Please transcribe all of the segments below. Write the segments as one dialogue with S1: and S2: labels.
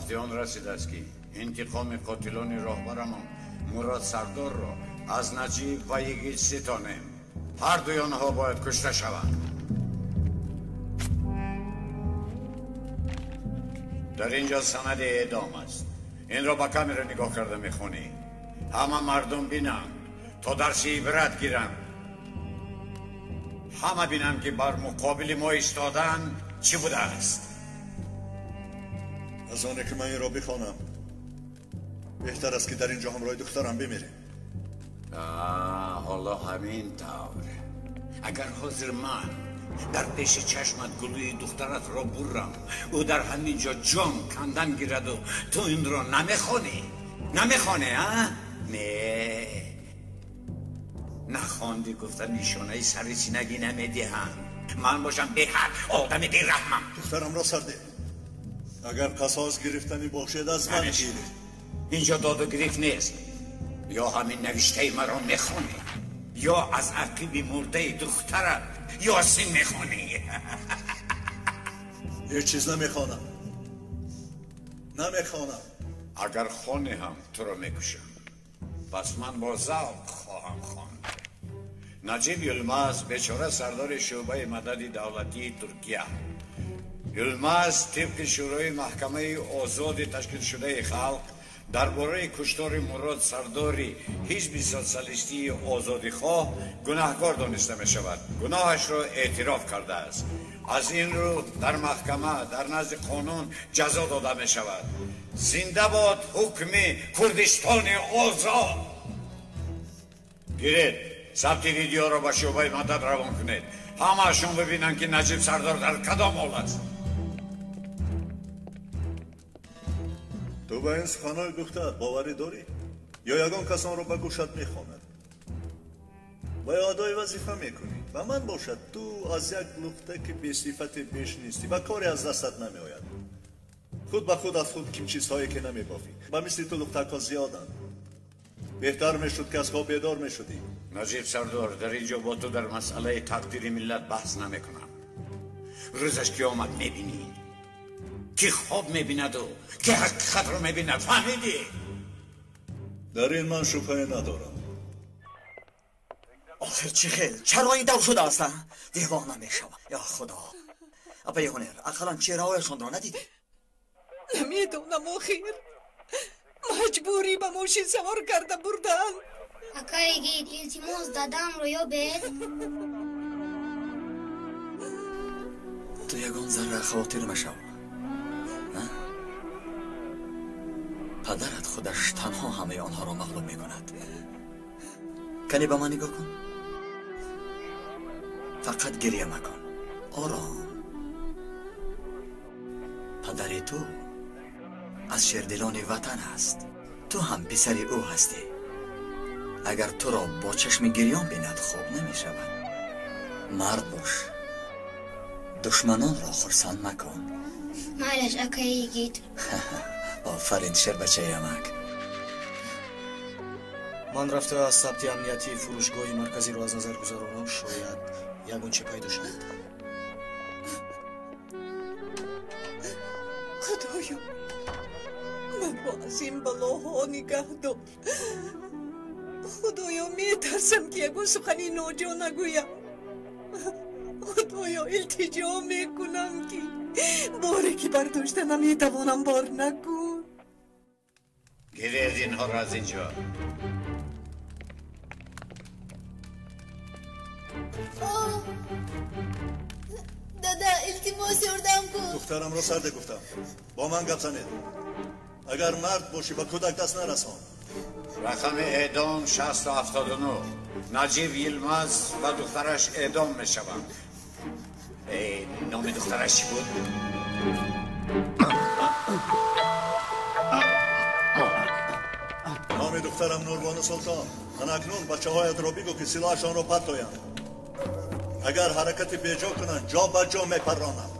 S1: Вақти он расидааст ки интиқоми қотилони роҳбарамон Мурод Сардорро аз Наҷиб ва Йигит ситонем. Ҳар дуи онҳо бояд кушта шаванд. Дар инҷо санади эъдом аст. Инро ба камера нигоҳ карда мехонӣ. Ҳама мардум бинанд то дарси ибрат гиранд. Ҳама бинанд ки бар муқобили мо истодан чӣ будааст.
S2: Аз оне ки ман инро бихонам, беҳтар аст ки дар инҷо ҳамроҳи духтарам бимирем.
S1: Ҳоло ҳамин тавр. Агар ҳозир ман дар пеши чашмат гулӯи духтаратро бурам, ӯ дар ҳамин ҷо ҷон кандан гираду ту инро намехонӣ? Намехонӣ, а? Не. Нахондӣ гуфта нишонаи сари синагӣ намедиҳанд. Ман бошам беҳад одами бераҳмам.
S2: Духтарамро сарде. Агар қасос гирифтанӣ бошед, аз ман гиред.
S1: Инҷо доду гирифт нест. Ё ҳамин навиштаи маро мехонӣ, ё аз ақиби мурдаи духтарат Ёсин мехонӣ.
S2: Ҳеҷ чиз намехонам. Намехонам.
S1: Агар хонӣ ҳам туро мекушам. Пас ман бо завқ хоҳам хонд. Наҷиб Юлмаз бечора сардори шӯъбаи мадади давлатии Туркия. Юлмаз тибқи шӯрои маҳкамаи озоди ташкилшудаи халқ дар бораи куштори Мурод сардори ҳизби социалистии озодихоҳ гунаҳкор дониста мешавад. Гуноҳашро эътироф кардааст. Аз ин рӯ дар маҳкама дар назди қонун ҷазо дода мешавад. Зинда бод ҳукми Курдистони озод! Гиред, сабти видеоро ба шӯъбаи мадад равон кунед. Ҳамаашон бибинанд ки Наҷиб сардор дар кадом ҳол аст.
S2: Ту ба ин суханҳои гуфтаат боварӣ дорӣ? Ё ягон кас онро ба гӯшат мехонад? Ва ё адои вазифа мекунӣ? Ба ман бошад, ту аз як лухтаки бесифате беш нестӣ ва коре аз дастат намеояд. Худ ба худ аз худ ким чизҳое ки намебофӣ. Ба мисли ту лухтакҳо зиёданд. Беҳтар мешуд ки аз хоб бедор мешудӣ.
S1: Наҷиб сардор, дар инҷо бо ту дар масъалаи тақдири миллат баҳс намекунам. Рӯзаш ки омад мебинӣ. Ки хоб мебинаду ки ҳақиқатро мебинад, фаҳмидӣ?
S2: Дар ин ман шубҳае надорам.
S3: Охир чӣ хел? Чаро ин тавр шудааст? Девона мешавам. Ё Худо! Апаи ҳунер, ақаллан чеҳраҳояшонро надидӣ?
S4: Намедонам охир. Маҷбурӣ ба мошин савор карда бурданд.
S5: Акаи Йигит, илтимос дадамро ёбед.
S3: Ту ягон зарра хавотир машав. Падарат худаш танҳо ҳамаи онҳоро мағлуб мекунад. Кане ба ман нигоҳ кун. Фақат гиря макун. Ором. Падари ту аз шердилони ватан аст. Ту ҳам писари ӯ ҳастӣ. Агар туро бо чашми гирён бинад, хоб намешавад. Мард бош. Душманонро хурсанд макун.
S5: Майлаш, акаи Йигит.
S3: Офарин, шербачаи амак.
S6: Ман рафта аз сабти амниятии фурӯшгоҳи марказиро аз назар гузаронам, шояд ягон чи пайдо шавад.
S4: Худоё, манро аз ин балоҳо нигаҳ дор. Худоё, метарсам ки ягон сухани ноҷо нагӯям. Худоё, илтиҷо мекунам ки боре ки бардошта наметавонам бор накун.
S1: Гиред инҳоро аз инҷо.
S7: Дада, илтимос ёрдам кун.
S2: Духтарамро сарде гуфтам. Бо ман гап занед. Агар мард бошӣ, ба кӯдак даст нарасон.
S1: Рақами эъдом 679. Наҷиб Йилмаз ва духтараш эъдом мешаванд. Номи духтараш чӣ буд?
S2: Номи духтарам Нурбону Султон. Ана акнун бачаҳоятро бигӯ ки силоҳашонро партоянд. Агар ҳаракати беҷо кунанд, ҷо ба ҷо мепаронам.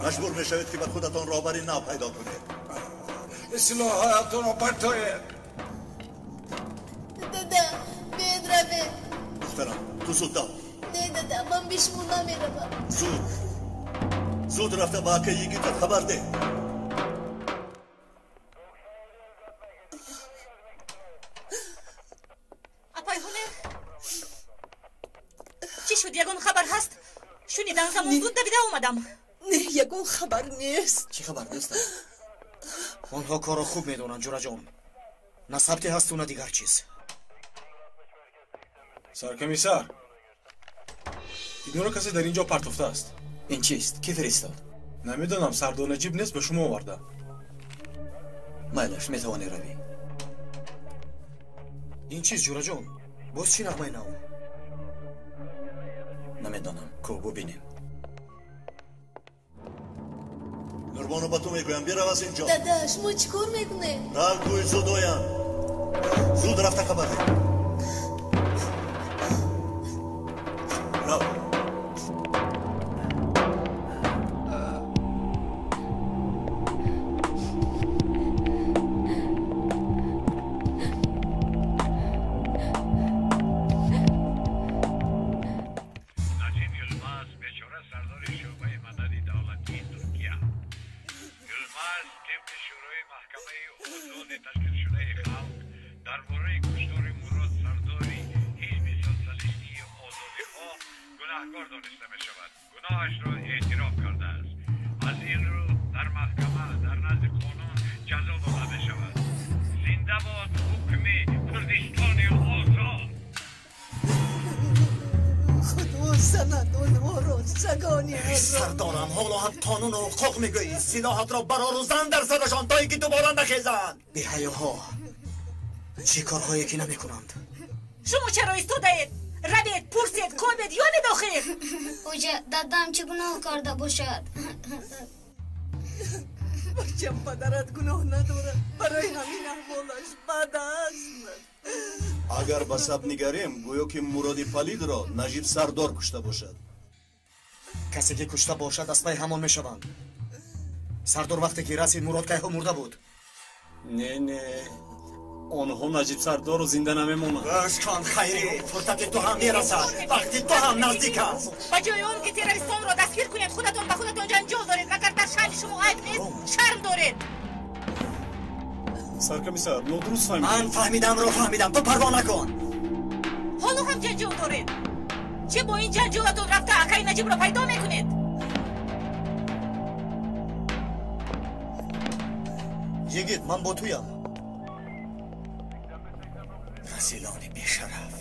S2: Маҷбур мешавед ки ба худатон роҳбари нав пайдо кунед.
S1: Силоҳҳоятонро партоед.
S7: Дада, биёед равем.
S2: Духтарам, ту зуд дав.
S7: Не, дада, ман бе шумо намеравам.
S2: Зуд. Зуд рафта ба акаи Йигитат хабар деҳ.
S8: Чӣ шуд? Ягон хабар ҳаст? Шунидам замон зуд давида омадам.
S4: Не, ягон хабар нест.
S6: Чӣ хабар дӯстам? Онҳо корро хуб медонанд, ҷураҷон. На сабте ҳасту, на дигар чиз.
S9: Саркомиссар, инро касе дар ин ҷо партофтааст.
S3: Ин чист? Кӣ фиристод?
S9: Намедонам, сардор Наҷиб нест, ба шумо оварда.
S3: Майлаш, метавонӣ равӣ.
S6: Ин чиз, ҷураҷон? Боз чӣ нағмаи нав?
S3: Намедонам, ку бубинем.
S2: Нурбону, ба ту мегӯям, бирав аз ин ҷо.
S7: Дада, шумо чӣ кор мекунед?
S2: Рав, гӯй, зуд оям. Зуд рафта хабар деҳ. Рав.
S1: Наҷиб Юлмаз, бечора сардори шӯъбаи мадади давлатии Туркия. Юлмаз тибқи шӯрои маҳкамаи озоди ташкилшудаи халқ дар бораи куштори Мурод сардори ҳизби социалистии озодихоҳ гунаҳкор дониста мешавад. Гуноҳашро эътироф кардааст. Аз ин рӯ дар маҳкама дар назди қонун ҷазо дода мешавад. Зинда бод ҳукми Курдистони озод!
S4: Худо занад онҳоро, сагони
S3: Эй сардорам, ҳоло ҳам қонуну ҳуқуқ мегӯӣ. Силоҳатро барору зан дар сарашон, то ин ки дубора нахезанд.
S6: Беҳаёҳо чӣ корҳое ки намекунанд.
S8: Шумо чаро истодаед? Равед, пурсед, кобед, ёбед охир.
S5: Хоҷа, дадам чӣ гуноҳ карда бошад?
S4: Бачам, падарат гуноҳ надорад. Барои ҳамин аҳволаш бад аст.
S2: Агар ба саб нигарем, гӯё ки Муроди Палидро Наҷиб сардор кушта бошад.
S6: Касе ки кушта бошад, аз пай ҳамон мешаванд. Сардор вақте ки расид, Мурод кайҳо мурда буд.
S9: Не, не, онҳо Наҷиб сардорро зинда намемонанд.
S3: Гӯш кун, Хайрӣ, фурсати ту ҳам мерасад, вақти ту ҳам наздик аст.
S8: Ба ҷои он ки террористонро дастгир кунед, худатон ба худатон ҷанҷол доред. Магар дар шаъни шумо айб нест? Шарм доред.
S9: Саркомиссар, нодуруст фаҳмидед.
S3: Ман фаҳмидамро фаҳмидам, ту парво накун.
S8: Ҳоло ҳам ҷанҷол доред. Чӣ бо ин ҷанҷолатон рафта акаи Наҷибро пайдо мекунед?
S6: Йигит, ман бо туям.
S3: Расилони бешараф,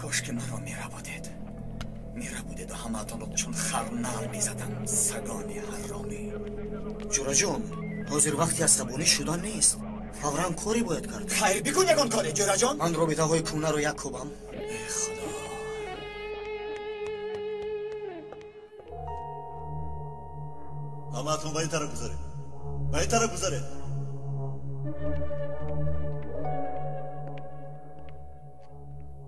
S3: кош ки маро мерабудед, мерабудеду ҳамаатонро чун хар нал мезадам, сагони ҳаромӣ.
S6: Ҷураҷон, ҳозир вақти асабонӣ шудан нест. Фавран коре бояд кард.
S3: Хайр, бикун ягон коре, ҷураҷон.
S6: Ман робитаҳои кӯнаро як кӯбам.
S3: Э худо.
S2: Ҳамаатон ба ин тараф гузаред, ба ин тараф гузаред.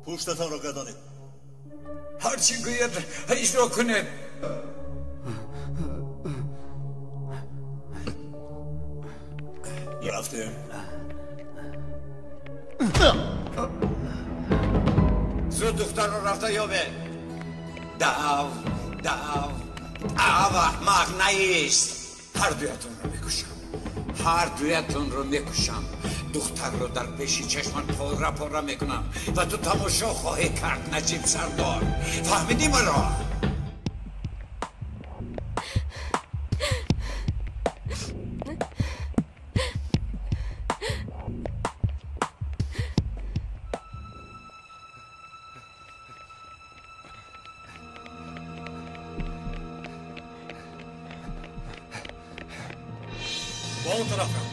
S2: Пуштатонро гардонед.
S1: Ҳарчи гӯяд, иҷро кунед. Рафтем. Зуд духтарро рафта ёбед. Дав, дав, дав, аҳмақ, наист. Ҳар дуятонро мекушам, ҳар дуятонро мекушам. Духтарро дар пеши чашмат пора пора мекунам ва ту тамошо хоҳӣ кард, Наҷиб сардор. Фаҳмидӣ маро?
S9: Ба он тараф рав.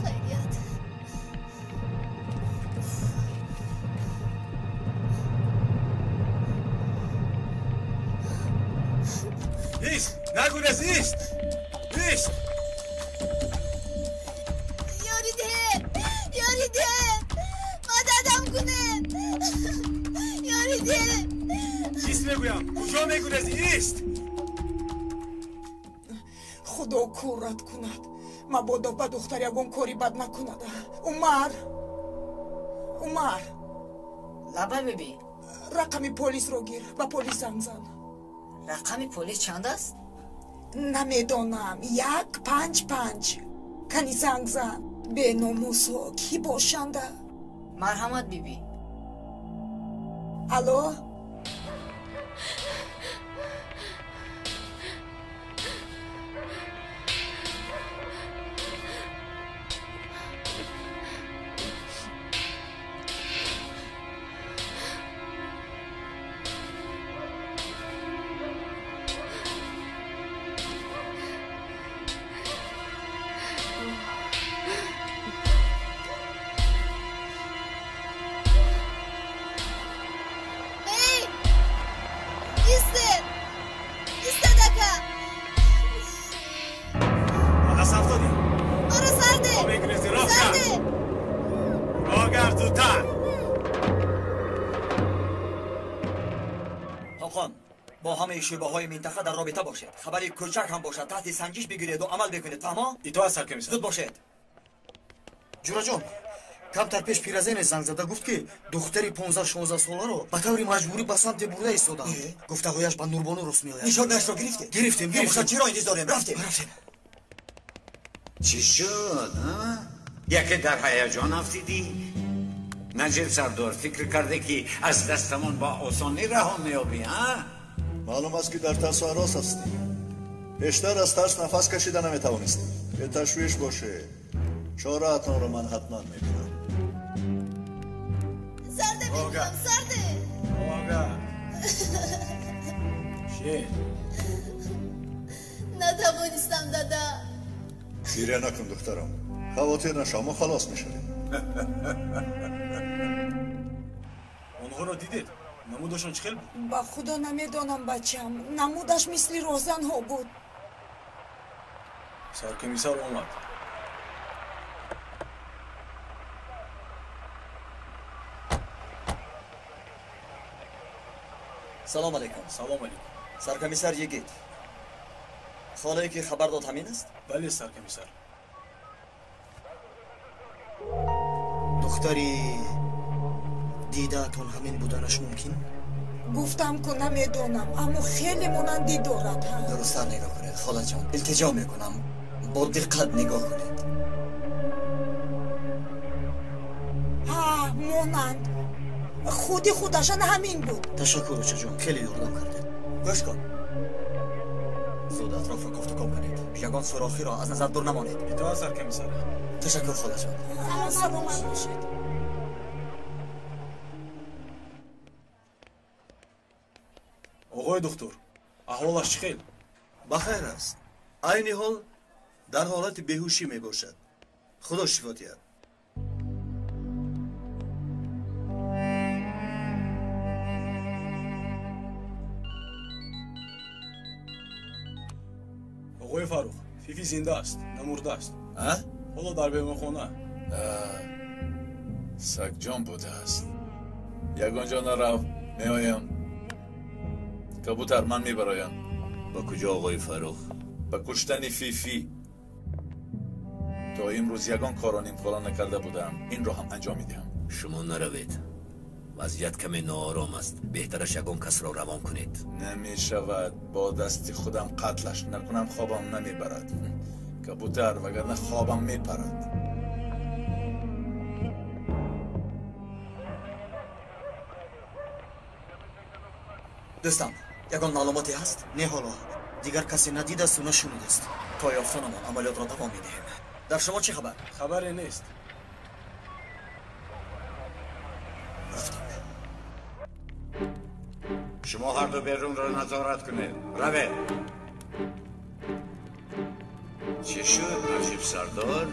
S7: Хайрият.
S9: Ист, нагурез, ист, ист.
S7: Ёрӣ деҳед, ёрӣ деҳед, мададам кунед, ёрӣ деҳед.
S9: Ист мегӯям, куҷо мегурезӣ? Ист.
S4: Худо кӯрат кунад. Мабодо ба духтар ягон кори бад накунад. Умар, Умар.
S8: Лаба биби.
S4: Рақами полисро гир, ба полис занг зан.
S8: Рақами полис чанд аст?
S4: Намедонам. 155. Кани занг зан. Беномусҳо кӣ бошанда?
S8: Марҳамат биби.
S4: Алло?
S3: شعبه‌های منطقه در رابطه باشد. خبری کوچک هم باشد تحت سنجش بگیرید و عمل بکنید. فهما؟
S9: ایتو سرکمیسار.
S3: زود باشید.
S6: جورا جان، камтар пеш пиразене занг зада гуфт ки духтари 15-16 соларо ба таври маҷбурӣ ба самте бурда истодаанд. Гуфтаҳояш ба Нурбону рост меояд.
S3: Нишонаашро гирифтем?
S6: Гирифтем, гирифтем.
S3: Чиро интизорем? Рафтем.
S6: Рафтем.
S1: Чӣ шуд? Яке дар ҳаяҷон афтидӣ? Наҷиб сардор, фикр карде ки аз дастамон ба осонӣ раҳо меёбӣ, а?
S2: Маълум аст ки дар тарсу ҳарос ҳастӣ. Бештар аз тарс нафас кашида наметавонистӣ. Беташвиш боше, чораатонро ман ҳатман мекунам.
S7: Сарде мекунам, сарде.
S9: Ога. Чӣ?
S7: Натавонистам, дада.
S2: Гиря накун, духтарам. Хавотир нашав, мо халос мешавем.
S9: Онҳоро дидед? Намудашон чӣ хел буд?
S4: Ба худо намедонам, бачам. Намудаш мисли роҳзанҳо буд.
S9: Саркомиссар омад.
S3: Салом алейкум.
S9: Салом алейкум.
S3: Саркомиссар Йигит. Холае ки хабар дод ҳамин аст?
S9: Бале, саркомиссар.
S6: Духтари дидаатон ҳамин буданаш мумкин?
S4: Гуфтам ку намедонам, аммо хеле монандӣ дорад.
S3: Дурусттар нигоҳ кунед, холаҷон. Илтиҷо мекунам, бо диққат нигоҳ кунед.
S4: Ҳа, монанд. Худи худашан ҳамин буд.
S6: Ташаккур, очаҷон, хеле ёрдам кардед.
S3: Гӯш кун. Зуд атрофро кофтукоб кунед. Ягон сурохиро аз назар дур намонед.
S9: Итоат, саркомиссар.
S3: Ташаккур, холаҷон.
S4: Саломат бошед.
S9: Оғои духтур, аҳволаш чӣ хел?
S2: Ба хайр аст. Айни ҳол дар ҳолати беҳушӣ мебошад. Худо шифо диҳад.
S9: Оғои Фаррух, Фифи зинда аст, намурда аст.
S1: А?
S9: Ҳоло дар беморхона.
S10: Сагҷон будааст. Ягон ҷо нарав, меоям. Кабутар, ман мебароям.
S11: Ба куҷо, оғои Фаррух?
S10: Ба куштани Фифи. То имрӯз ягон корро нимкора накарда будам, инро ҳам анҷом медиҳам.
S11: Шумо наравед. Вазъият каме ноором аст. Беҳтараш ягон касро равон кунед.
S10: Намешавад. Бо дасти худам қатлаш накунам, хобам намебарад. Кабутар, вагарна хобам мепарад.
S3: Дӯстам, ягон маълумоте ҳаст?
S6: Не, ҳоло дигар касе надидасту нашунидааст.
S3: То ёфтанамон амалиётро давом медиҳем. Дар шумо чӣ хабар?
S9: Хабаре нест.
S1: Шумо ҳарду берунро назорат кунед. Равед. Чӣ шуд, Наҷиб сардор?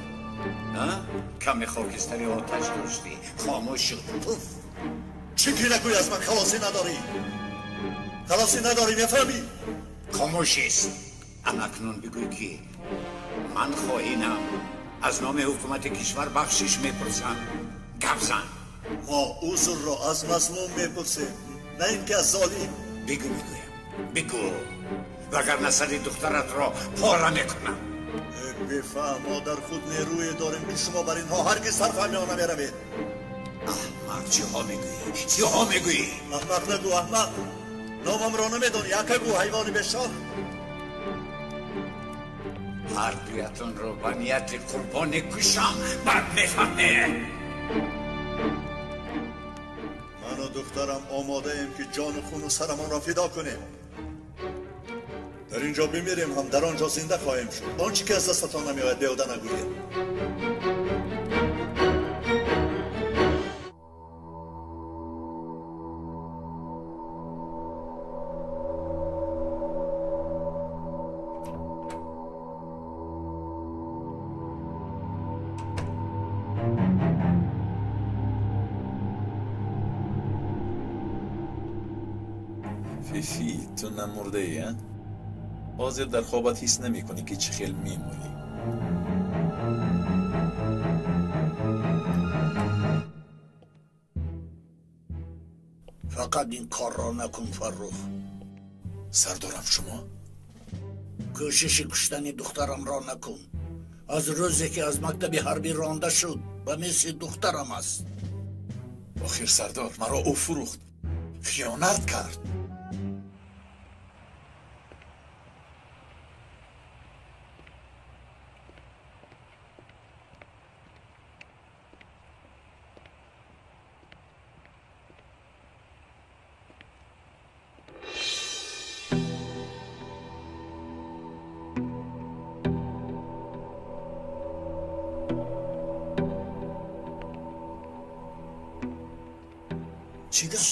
S1: Каме хокистари оташ доштӣ, хомӯш шуд. Пуф!
S2: Чӣ ки нагӯй, аз ман халосӣ надорӣ. Халосӣ надорӣ, мефаҳмӣ?
S1: Хомӯшист. Анакнун бигӯй ки ман хоинам. Аз номи ҳукумати кишвар бахшиш мепурсам. Гап зан.
S2: Мо узрро аз мазлум мепурсем, на ин ки аз золим.
S1: Бигӯ, мегӯям, бигӯ, вагарна сари духтаратро пора мекунам.
S2: Бефаҳм, мо дар худ нерӯе дорем, ки шумо бар инҳо ҳаргиз сарфаҳмиён намеравед.
S1: Аҳмақ, чиҳо мегӯӣ? Чиҳо мегӯӣ?
S2: Аҳмақ нагӯ, аҳмақ. Номамро намедонӣ, ака гӯ, ҳайвони бешох.
S1: Ҳар дуятонро ба нияти қурбонӣ кушам, бад мефаҳмед.
S2: Ману духтарам омодаем, ки ҷону хуну сарамонро фидо кунем. Дар ин ҷо бимирем ҳам, дар он ҷо зинда хоҳем шуд. Он чӣ ки аз дастатон намеояд, беҳуда нагӯед.
S10: Фифи, ту намурдаӣ, а? Ҳозир дар хобат ҳис намекунӣ, ки чӣ хел мемурӣ.
S12: Фақат ин корро накун, Фаррух.
S10: Сардорам, шумо?
S12: Кӯшиши куштани духтарамро накун. Аз рӯзе ки аз мактаби ҳарбӣ ронда шуд, ба мисли духтарам аст.
S10: Охир сардор, маро ӯ фурӯхт, хиёнат кард.
S6: Чӣ гап?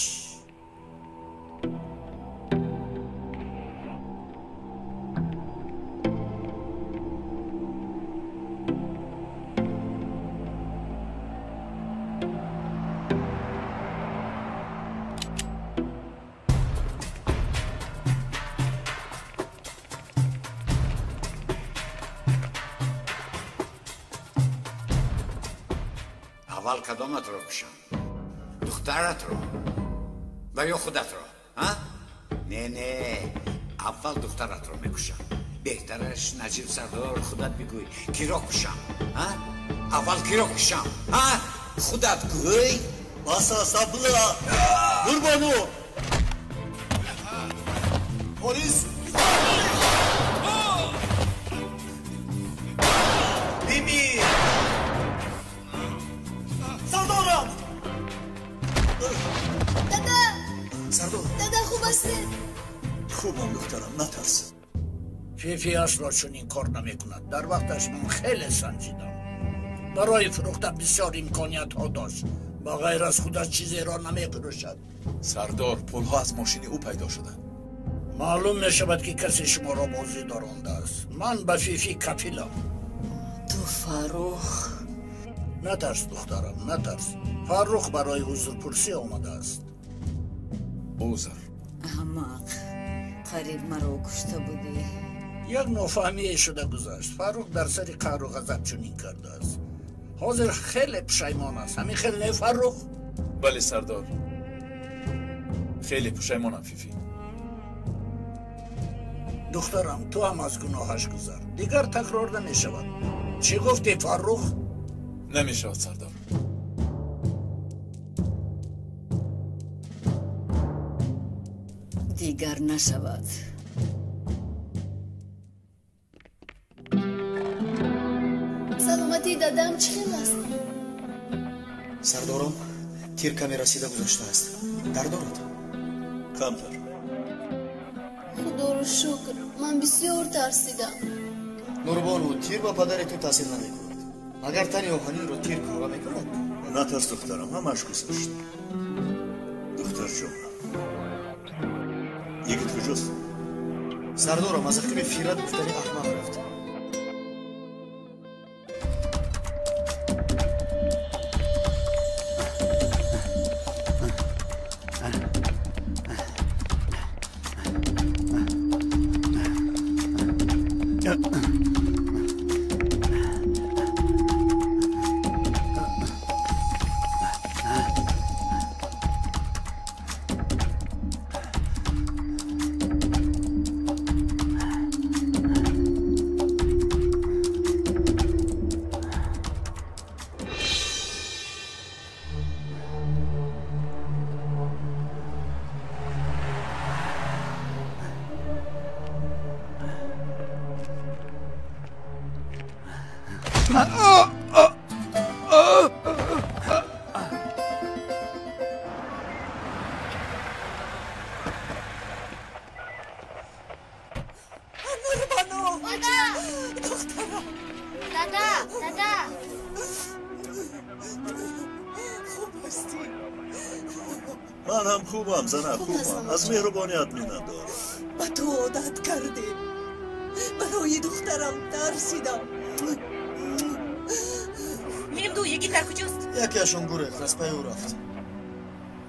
S1: Аввал кадоматро кушам? Духтаратро ва ё худатро? Не, не, аввал духтаратро мекушам. Беҳтараш, Наҷиб сардор, худат бигӯй, киро кушам? Аввал киро кушам? Худат гӯй.
S2: Бас аст, Абдулла! Нурбону! Полис! Бимир! Сардорам!
S7: Дада!
S6: Сардор!
S7: Дада, хуб ҳастед?
S2: Хубам, духтарам, натарс.
S12: Фифи асло чунин кор намекунад. Дар вақташ ман хеле санҷидам. Барои фурӯхта бисёр имкониятҳо дошт. Ба ғайр аз худаш чизеро намефурӯшад.
S10: Сардор, пулҳо аз мошини ӯ пайдо шуданд.
S12: Маълум мешавад, ки касе шуморо бозӣ дорондааст. Ман ба Фифи кафилам.
S4: Ту, Фаррух.
S12: Натарс, духтарам, натарс. Фаррух барои узрпурсӣ омадааст.
S10: Узр?
S4: Аҳмақ, қариб маро кушта будӣ.
S12: Як нофаҳмие шуда гузашт. Фаррух дар сари қаҳру ғазаб чунин кардааст. Ҳозир хеле пушаймон аст. Ҳамин хел не, Фаррух?
S10: Бале, сардор, хеле пушаймонам, Фифи.
S12: Духтарам, ту ҳам аз гуноҳаш гузар. Дигар такрор намешавад. Чӣ гуфтӣ, Фаррух?
S10: Намешавад, сардор.
S4: Дигар нашавад.
S7: Саломатии дадам чӣ хел аст?
S6: Сардорам, тир каме расида гузаштааст. Дард дорад?
S2: Камтар.
S7: Худоро шукр, ман бисёр тарсидам.
S6: Нурбону, тир ба падари ту таъсир намекунад. Агар тани оҳанинро тир кора мекунад?
S2: Натарс, духтарам, ҳамааш гузашт. Духтарҷонам, йигит куҷост?
S6: Сардорам, аз ақиби фират гуфтани аҳмақ рафт.
S2: Ман ҳам хубам, зана, хубам. Аз меҳрубоният миннатдорам.
S4: Ба ту одат кардем. Барои духтарам тарсидам.
S8: Мемду, яки дар куҷост?
S6: Якеашон гурехт, аз пайи ӯ рафт.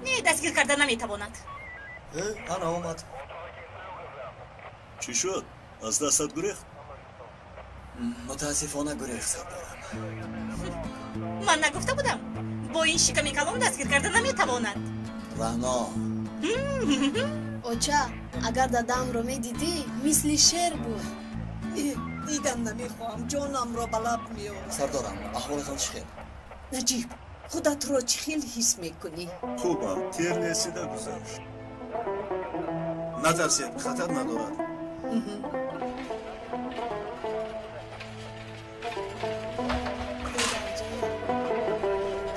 S8: Не, дастгир карда наметавонад.
S6: Ана омад.
S2: Чӣ шуд? Аз дастат гурехт?
S3: Мутаассифона гурехт, сардорам.
S8: Ман нагуфта будам, бо ин шиками калон дастгир карда наметавонад.
S3: Рано.
S7: Оча, агар дадамро медидӣ, мисли шер буд.
S4: Дидан намехоҳам, ҷонамро ба лаб меорам.
S3: Сардорам, аҳволатон чӣ хел?
S4: Наҷиб, худатро чӣ хел ҳис мекунӣ?
S2: Хубам, тер несида гузашт.
S10: Натарсед, хатар надорад.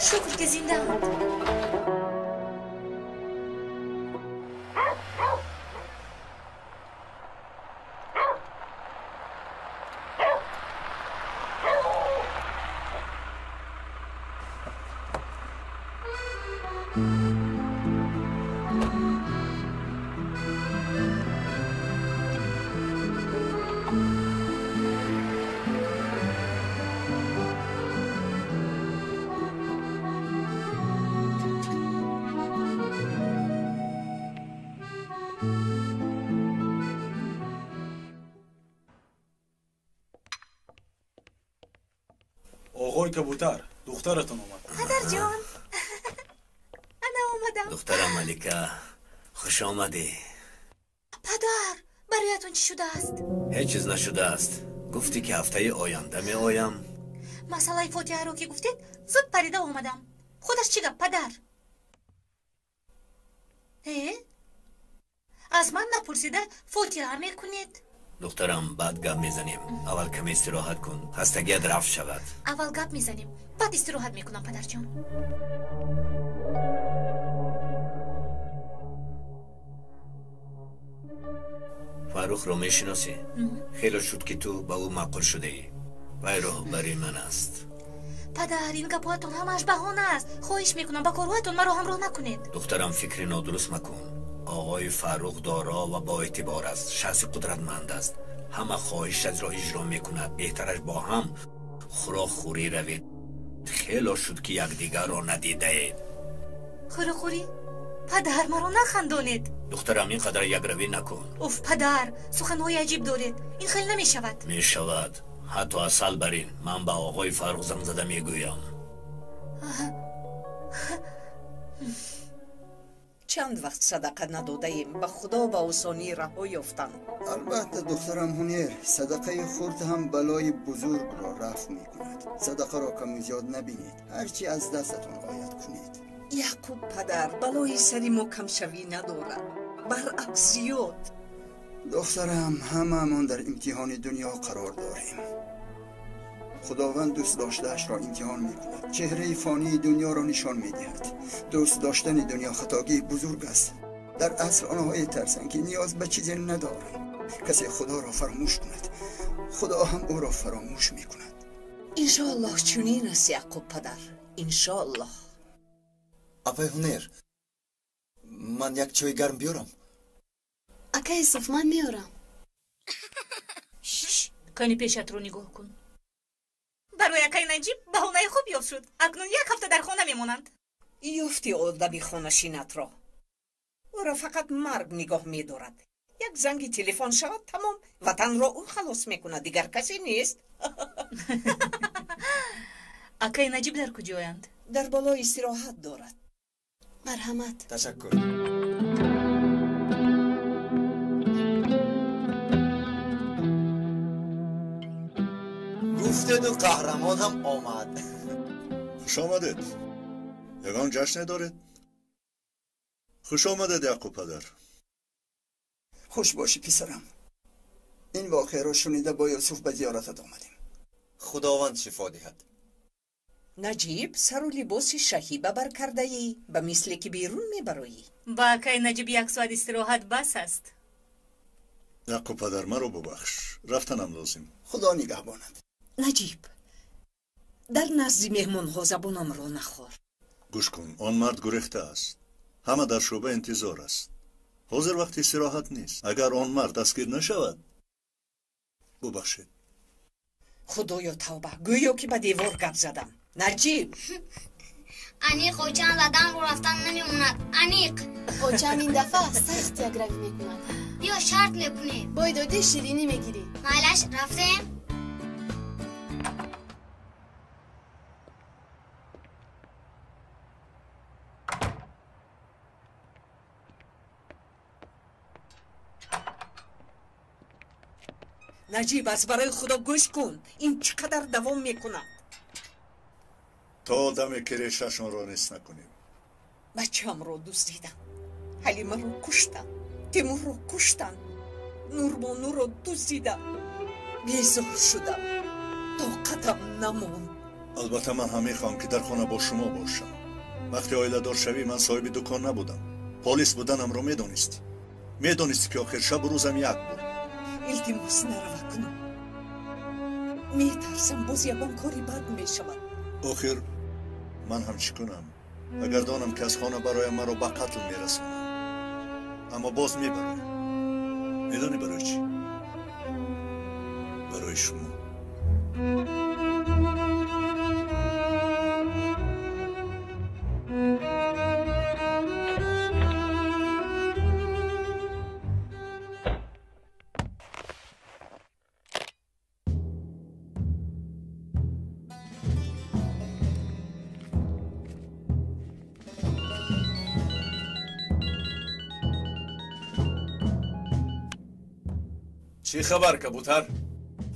S8: Шукр ки зиндаанд.
S9: Оғои кабутар, духтаратон омад.
S8: Падарҷон, ана омадам.
S11: Духтарам Малика, хуш омадӣ.
S8: Падар, бароятон чӣ шудааст?
S11: Ҳеҷ чиз нашудааст. Гуфтӣ ки ҳафтаи оянда меоям.
S8: Масъалаи фотиҳаро ки гуфтед, зуд парида омадам. Худаш чӣ гап, падар? Э? Аз ман напурсида фотиҳа мекунед?
S11: Духтарам, баъд гап мезанем. Аввал каме истироҳат кун, хастагият рафт шавад.
S8: Аввал гап мезанем, баъд истироҳат мекунам, падарҷон.
S11: Фаррухро мешиносӣ? Хеле шуд ки ту ба ӯ маъқул шудаӣ. Вай роҳбари ман аст.
S8: Падар, ин гапҳоятон ҳамааш баҳона аст. Хоҳиш мекунам, ба корҳоятон маро ҳамроҳ накунед.
S11: Духтарам, фикри нодуруст макун. Оғои Фаррух доро ва боэътибор аст, шахси қудратманд аст. Ҳама хоҳишатро иҷро мекунад. Беҳтараш бо ҳам хӯрокхӯрӣ равед. Хело шуд ки якдигарро надидаед.
S8: Хӯрокхӯрӣ? Падар, маро нахандонед.
S11: Духтарам, ин қадар якравӣ накун.
S8: Уф, падар, суханҳои аҷиб доред. Ин хел намешавад.
S11: Мешавад. Ҳатто асал барин. Ман ба оғои Фаррух занг зада мегӯям.
S4: Чанд вақт садақа надодаем, ба худо ба осонӣ раҳо ёфтанд.
S13: Албатта, духтарам Ҳунер, садақаи хурд ҳам балои бузургро рафъ мекунад. Садақаро каму зиёд набинед, ҳарчи аз дастатон ояд кунед.
S4: Яъқуб падар, балои сари мо камшавӣ надорад, баръакс зиёд.
S13: Духтарам, ҳамаамон дар имтиҳони дунё қарор дорем. Худованд дӯст доштаашро имтиҳон мекунад, чеҳраи фонии дунёро нишон медиҳад. Дӯст доштани дунё хатогии бузург аст. Дар асл онҳое тарсанд ки ниёз ба чизе надоранд. Касе худоро фаромӯш кунад, худо ҳам ӯро фаромӯш мекунад.
S4: Иншоаллоҳ чунин аст, Яъқуб падар, иншоаллоҳ.
S3: Апай Ҳунер, ман як чойи гарм биёрам?
S7: Ака Юсуф, ман меорам.
S8: Кани пешатро нигоҳ кун. Барои акаи Наҷиб баҳонаи хуб ёфт шуд. Акнун як ҳафта дар хона мемонанд.
S4: Ёфти одами хонашинатро. Ӯро фақат марг нигоҳ медорад. Як занги телефон шавад, тамом, ватанро ӯ халос мекунад, дигар касе нест.
S8: Акаи Наҷиб дар куҷоянд?
S4: Дар боло истироҳат дорад.
S7: Марҳамат.
S3: Ташаккур. Гуфтеду қаҳрамон ҳам омад.
S2: Хуш омадед. Ягон ҷашне доред? Хуш омадед, Яъқуб падар.
S13: Хуш бошӣ, писарам. Ин воқеаро шунида бо Юсуф ба зиёратат омадем.
S14: Худованд шифо диҳад.
S4: Наҷиб, сару либоси шаҳӣ ба бар кардаӣ, ба мисле ки берун мебароӣ.
S8: Ба акай Наҷиб як соат истироҳат бас аст.
S2: Яъқуб падар, маро бубахш, рафтанам лозим.
S13: Худо нигаҳбонад.
S4: Наҷиб, дар назди меҳмонҳо забонамро нахор.
S2: Гӯш кун, он мард гурехта аст. Ҳама дар шӯъба интизор аст. Ҳозир вақти истироҳат нест. Агар он мард дастгир нашавад, бубахшед.
S4: Худоё тавба, гӯё ки ба девор гап задам. Наҷиб!
S5: Аниқ очам ладамро рафтан намемонад. Аниқ!
S7: Очам ин дафъа сахт якравӣ мекунад.
S5: Биё шарт мекунем.
S7: Бой додӣ ширинӣ мегирӣ.
S5: Майлаш, рафтем?
S4: Наҷиб, аз барои Худо гӯш кун, ин чӣ қадар давом мекунад?
S2: То даме ки решашонро нест накунем.
S4: Бачаамро дуздидам, Ҳалимаро куштам, Тимурро куштам, Нурбонуро дуздидам. Безор шудам, тоқатам намонд.
S2: Албатта ман ҳам мехоҳам ки дар хона бо шумо бошам. Вақте оиладор шавӣ, ман соҳиби дукон набудам. Полис буданамро медонистӣ. Медонистӣ ки охир шабу рӯзам як буд.
S4: Илтимос, нарава кунам. Метарсам боз ягон кори бад мешавад.
S2: Охир ман ҳам чӣ кунам? Агар донам ки аз хона бароям маро ба қатл мерасонанд. Аммо боз мебароям. Медонӣ барои чӣ? Барои шумо.
S10: Чӣ хабар, кабутар?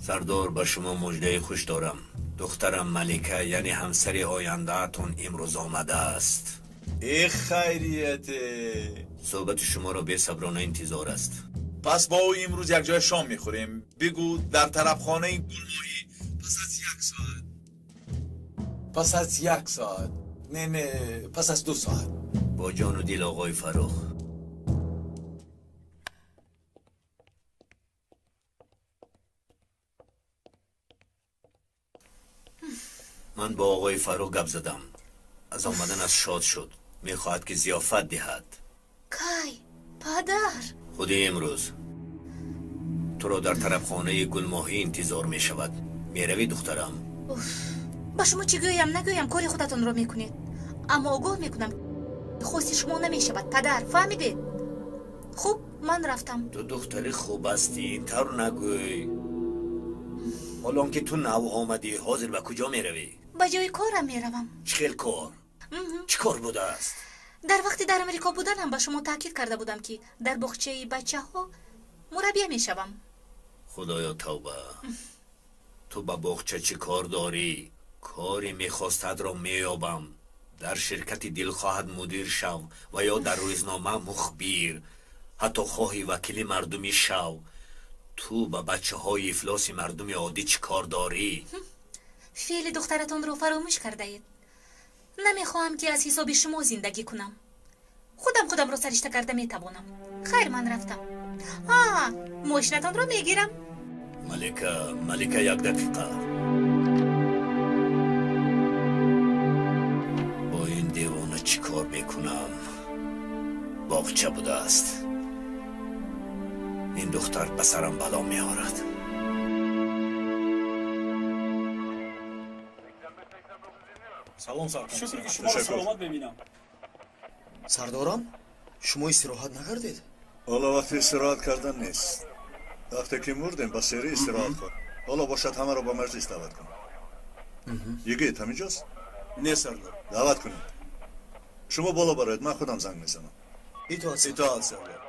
S11: Сардор, ба шумо муждаи хуш дорам. Духтарам Малика, яъне ҳамсари ояндаатон, имрӯз омадааст.
S10: Э хайрияте!
S11: Суҳбати шуморо бесаброна интизор аст.
S10: Пас бо ӯ имрӯз якҷоя шом мехӯрем. Бигӯ дар тарабхонаи Гулмоҳӣ пас аз як соат. Пас аз як соат. Не, не, пас аз 2 соат.
S11: Бо ҷону дил, оғои Фаррух. Ман бо оғои Фаррух гап задам. Аз омаданаш шод шуд. Мехоҳад ки зиёфат диҳад.
S8: Кай, падар?
S11: Худи имрӯз. Туро дар тарабхонаи Гулмоҳӣ интизор мешавад. Меравӣ, духтарам?
S8: Уф, ба шумо чӣ гӯям, нагӯям, кори худатонро мекунед. Аммо огоҳ мекунам, хости шумо намешавад, падар, фаҳмидед? Хуб, ман рафтам.
S11: Ту духтари хуб ҳастӣ, ин тавр нагӯй. Ҳоло он ки ту нав омадӣ, ҳозир ба куҷо меравӣ?
S8: Ба ҷои корам меравам.
S11: Чӣ хел кор? Чӣ кор будааст?
S8: Дар вақти дар Амрико буданам ба шумо таъкид карда будам, ки дар боғчаи бачаҳо мураббия мешавам.
S11: Худоё тавба! Ту ба боғча чӣ кор дорӣ? Коре мехостадро меёбам. Дар ширкати дилхоҳат мудир шав ва ё дар рӯзнома мухбир. Ҳатто хоҳӣ вакили мардумӣ шав. Ту ба бачаҳои ифлоси мардуми оддӣ чӣ кор дорӣ?
S8: Феъли духтаратонро фаромӯш кардаед. Намехоҳам, ки аз ҳисоби шумо зиндагӣ кунам. Худам худамро саришта карда метавонам. Хайр, ман рафтам. Мошинатонро мегирам.
S11: Малика, Малика, як дақиқа. Бо ин девона чӣ кор мекунам? Боғча будааст. Ин духтар ба сарам бало меорад.
S9: Салом, сардор. Шукр ки шуморо саломат мебинам.
S6: Сардорам, шумо истироҳат накардед?
S2: Ҳоло вақти истироҳат кардан нест. Вақте ки мурдем, ба серӣ истироҳат кун. Ҳоло бошад ҳамаро ба маҷлис даъват кун. Йигит ҳаминҷост?
S10: Не, сардор.
S2: Даъват кунед. Шумо боло бароед, ман худам занг мезанам.
S6: Итоат,
S10: итоат, сардор.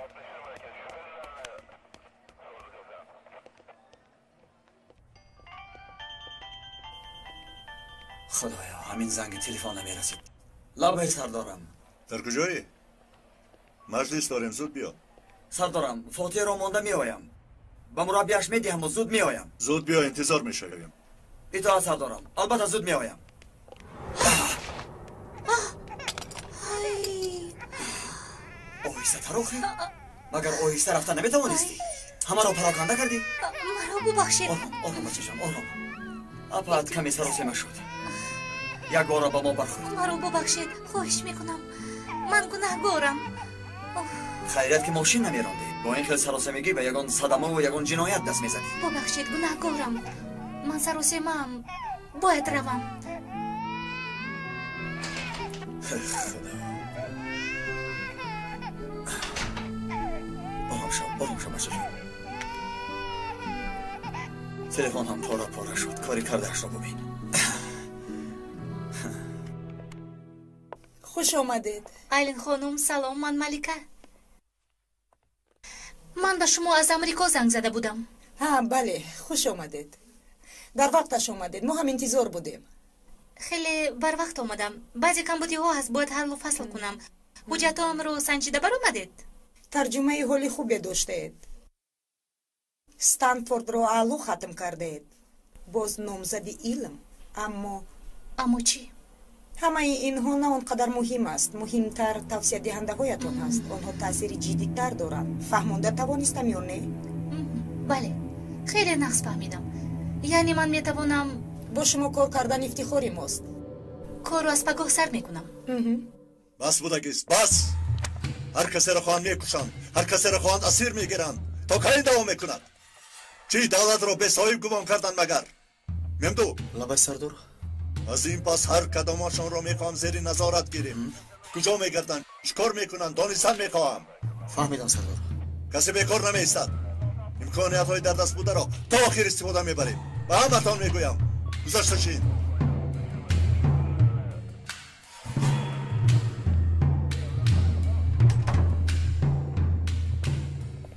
S3: Худоё, ҳамин занги телефон намерасид. Лаббай, сардорам.
S2: Дар куҷоӣ? Маҷлис дорем, зуд биё.
S3: Сардорам, фотиҳаро монда меоям. Ба мураббияш медиҳаму зуд меоям.
S2: Зуд биё, интизор мешавем.
S3: Итоат сардорам, албатта зуд меоям. Оҳиста охир, магар оҳиста рафта наметавонистӣ? Ҳамаро пароканда кардӣ?
S8: Маро бубахшед.
S3: Ором, ором бачаҷон, ором. Апаат каме саросема шуд. Як бора ба мо бархӯрд.
S8: Маро бубахшед, хоҳиш мекунам. Ман гунаҳгорам.
S3: Хайрият ки мошин намерондӣ. Бо ин хел саросемагӣ ба ягон садамаву ягон ҷиноят даст мезадӣ.
S8: Бубахшед, гунаҳгорам. Ман саросемаам. Бояд равам.
S3: Худо. Ором шав, ором шав бачаҷон. Телефон ҳам пора пора шуд. Кори кардаашро бубин.
S14: Хуш омадед.
S8: Айлин хонум, салом, ман Малика. Ман ба шумо аз Амрико занг зада будам.
S14: Ҳа, бале, хуш омадед. Дар вақташ омадед, мо ҳам интизор будем.
S8: Хеле барвақт омадам. Баъзе камбудиҳо ҳаст, бояд ҳаллу фасл кунам. Ҳуҷҷатҳоамро санҷида баромадед?
S14: Тарҷумаи ҳоли хубе доштаед. Станфордро аъло хатм кардаед. Боз номзади илм, аммо
S8: Аммо чӣ?
S14: Ҳамаи инҳо на он қадар муҳим аст. Муҳимтар тавсиядиҳандаҳоятон ҳаст. Онҳо таъсири ҷиддитар доранд. Фаҳмонда тавонистам ё не?
S8: Бале, хеле нағз фаҳмидам. Яъне ман метавонам.
S14: Бо шумо кор кардан ифтихори мост.
S8: Корро аз пагоҳ сар мекунам.
S2: Бас будагист, бас! Ҳар касеро хоҳанд мекушанд, ҳар касеро хоҳанд асир мегиранд. То кай давом мекунад? Чӣ давлатро бесоҳиб гумон карданд магар? Мемду?
S6: Лабай сардор.
S2: Аз ин пас ҳар кадомашонро мехоҳам зери назорат гирем. Куҷо мегарданд, чӣ кор мекунанд, донистан мехоҳам.
S6: Фаҳмидам сардор.
S2: Касе бекор намеистад. Имкониятҳои дар даст бударо то охир истифода мебарем. Ба ҳаматон мегӯям, гузашта шин.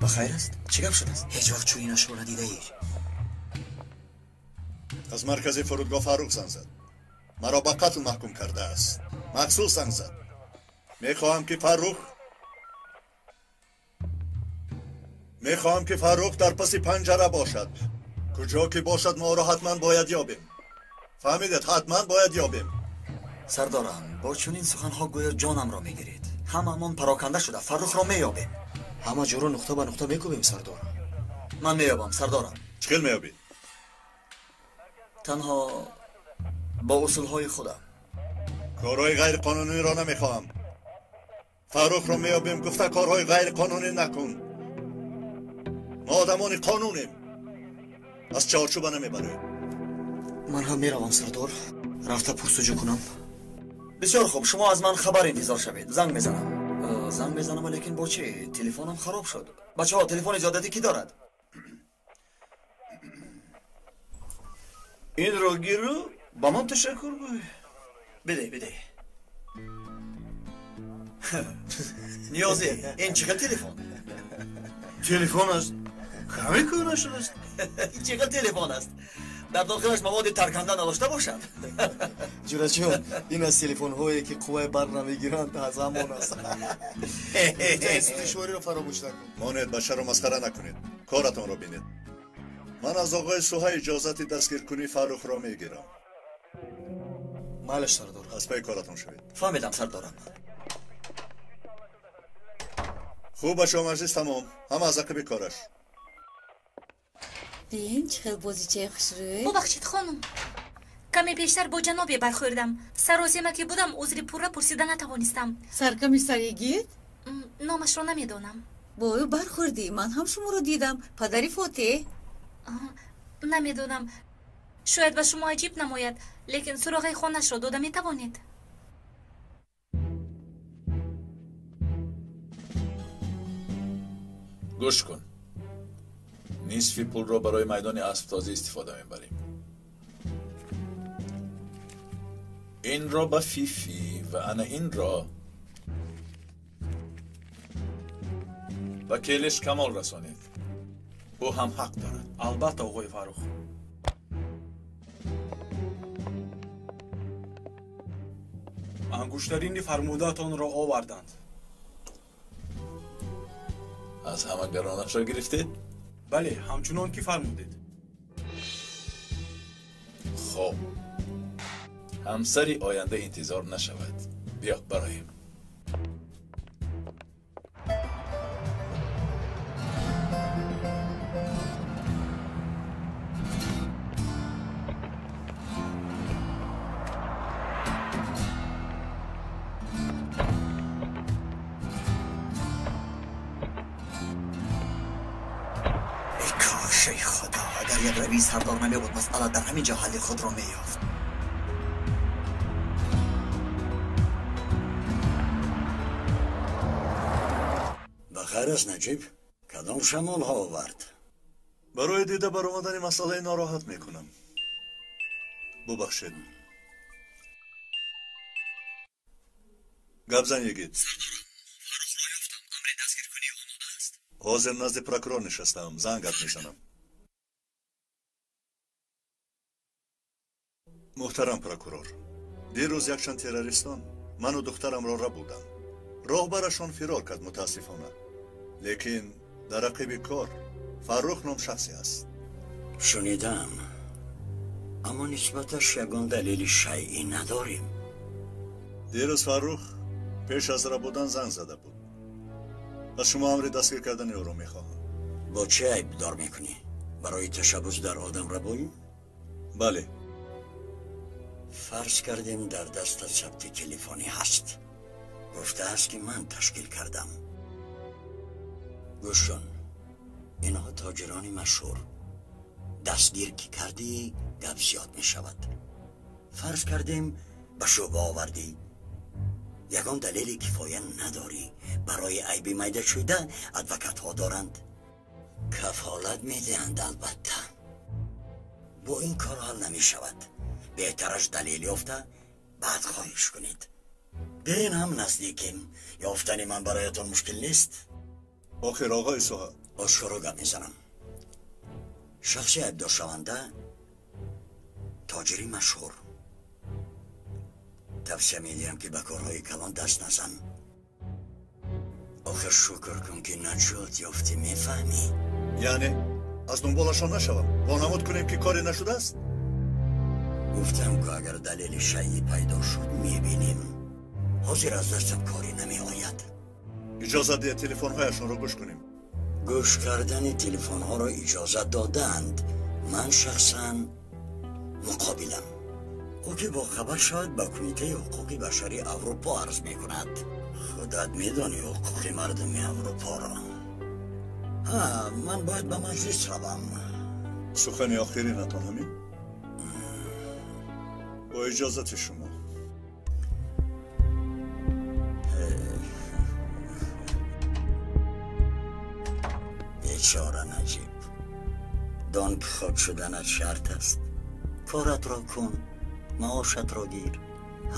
S3: Ба хайр аст? Чӣ гап шудааст?
S6: Ҳеҷ вақт чунинашро надидаӣ.
S2: Аз маркази фурудгоҳ Фаррух занг зад. Маро ба қатл маҳкум кардааст. Махсус занг зад. Мехоҳам ки Фаррух дар паси панҷара бошад. Куҷо ки бошад, мо ӯро ҳатман бояд ёбем. Фаҳмидед? Ҳатман бояд ёбем.
S3: Сардорам, бо чунин суханҳо гӯё ҷонамро мегиред. Ҳамаамон пароканда шуда Фаррухро меёбем.
S6: Ҳама ҷоро нуқта ба нуқта мекӯбем сардор.
S3: Ман меёбам сардорам.
S2: Чӣ хел меёбӣ?
S3: Танҳо бо усулҳои худам.
S2: Корҳои ғайриқонуниро намехоҳам. Фаррухро меёбем гуфта корҳои ғайриқонунӣ накун. Мо одамони қонунем. Аз чаҳорчӯба намебароем.
S6: Ман ҳам меравам сардор, рафта пурсуҷӯ кунам.
S3: Бисёр хуб, шумо аз ман хабар интизор шавед. Занг мезанам. Занг мезанам, лекин бо чӣ? Телефонам хароб шуд. Бачаҳо, телефони зиёдатӣ кӣ дорад?
S1: Инро гиру ба ман ташаккур гӯй.
S3: Биде, биде. Ниёзӣ, ин чӣ хел телефон?
S1: Телефон аст. Каме кӯҳна шудааст.
S3: Ин чӣ хел телефон аст? Дар дохилаш маводи тарканда надошта бошад.
S6: Ҷураҷон, ин аз телефонҳое ки қувваи барқ намегиранд аз ҳамон аст. Душвориро фаромӯш накун.
S2: Монед, бачаро масхара накунед. Коратонро бинед. Ман аз оғои Суҳа иҷозати дастгиркунии Фаррухро мегирам.
S6: Майлаш сардор.
S2: Аз пайи коратон шавед.
S3: Фаҳмидам сардорам.
S2: Хуб, бачаҳо, маҷлис тамом. Ҳама аз ақиби кораш.
S15: Бин, чӣ хел бозичаи хушрӯй.
S8: Бубахшед хонум, каме пештар бо ҷанобе бархӯрдам. Саросема ки будам, узри пурра пурсида натавонистам.
S15: Саркамиссар Йигит?
S8: Номашро намедонам.
S15: Бо ӯ бархӯрдӣ, ман ҳам шуморо дидам. Падари Фотеҳ.
S8: Намедонам, шояд ба шумо аҷиб намояд, лекин суроғаи хонашро дода метавонед.
S10: Гӯш кун, нисфи пулро барои майдони асбтозӣ истифода мебарем. Инро ба Фифи ва ана инро ба Келиш Камол расонед. Ӯ ҳам ҳақ дорад.
S9: Албатта, оғои Фаррух. Ангуштарини фармудаатонро оварданд.
S10: Аз ҳама гаронашро гирифтед?
S9: Бале, ҳамчунон ки фармудед.
S10: Хоб. Ҳамсари оянда интизор нашавад. Биё бароем.
S3: سردار نمی‌بود مسئله در همین جا حل خود را می‌یافت.
S1: بخیر است نجیب، کدام شمال ها آورد؟
S2: برای دیده برآمدن مسئله ناراحت میکنم. ببخشید. گپ زن یگید.
S3: سردارم، فرخ را یافتم. امر دستگیر کنی آماده است.
S2: حاضر نزد پرکرور نشستم. زنگت میزنم. محترم پرکرور، دیروز یکچند تروریستان من و دخترم را ربودند. راهبرشان فرار کرد متاسفانه. لیکن در عقب کار فرخ نام شخصی است.
S1: شنیدم، اما نسبتش یگان دلیل شیعی نداریم.
S2: دیروز فرخ پیش از ربودن زنگ زده بود. از شما امر دستگیر کردن او را میخواهم.
S1: با چه عیب دار میکنی؟ برای تشبث در آدم ربایی؟
S2: بله.
S1: فرض کردیم در دست ثبت تلفنی هست. گفته است که من تشکیل کردم. گوش کن، اینها تاجران مشهور. دستگیر که کردی گپ زیاد می شود. فرض کردیم به شعبه آوردی، یگان دلیل کفایه نداری. برای عیب میده شده ادوکت ها دارند، کفالت می دهند. البته با این کار حل نمی شود. بهترش دلیل یافته بعد خواهش کنید. به این هم نزدیکیم. یافتن من برایتان مشکل نیست.
S2: آخر آقای صاحب،
S1: آشکارا گپ میزنم. شخصی عیبدار شونده تاجری مشهور. توصیه میدیم که به کارهای کلان دست نزن. آخر شکر کن که نجات یافتی. میفهمی؟
S2: یعنی از دنبالشان نشوم، وانمود کنیم که کاری نشده است؟
S1: گفتم که اگر دلیل شیعی پیدا شد میبینیم. حاضر از دستم کاری نمی آید.
S2: اجازه ده تلفن هایشان را گوش کنیم.
S1: گوش کردن تلفن ها را اجازه دادند. من شخصا مقابلم. او که با خبر شد به کمیته حقوق بشری اروپا عرض می کند. خودت میدانی حقوق مردم اروپا را. ها، من باید به مجلس روم.
S2: سخن آخرینتان همین؟ با اجازت شما.
S1: بیچاره نجیب، دان که خود شدنت شرط است. کارت را کن، معاشت را گیر،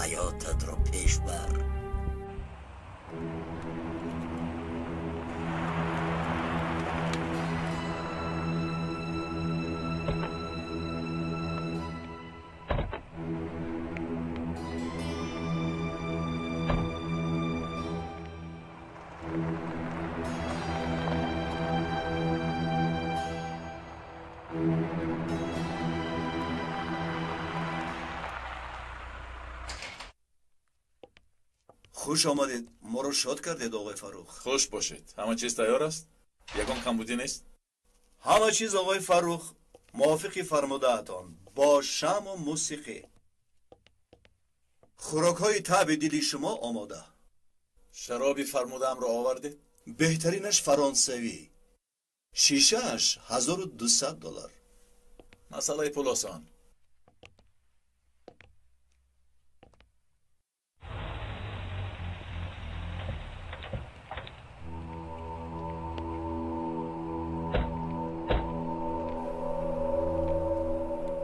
S1: حیاتت را پیش بر.
S16: خوش آمدید، ما رو شاد کردید آقای فاروق.
S10: خوش باشید. همه چیز تیار است؟ یکم کمبودی نیست؟
S16: همه چیز آقای فاروق موافقی فرموده‌تان، با شم و موسیقی. خوراک های طبع دلی شما آماده.
S10: شرابی فرمودم را آوردید؟
S16: بهترینش فرانسوی، شیشهش $1200.
S10: مسئله پول آسان.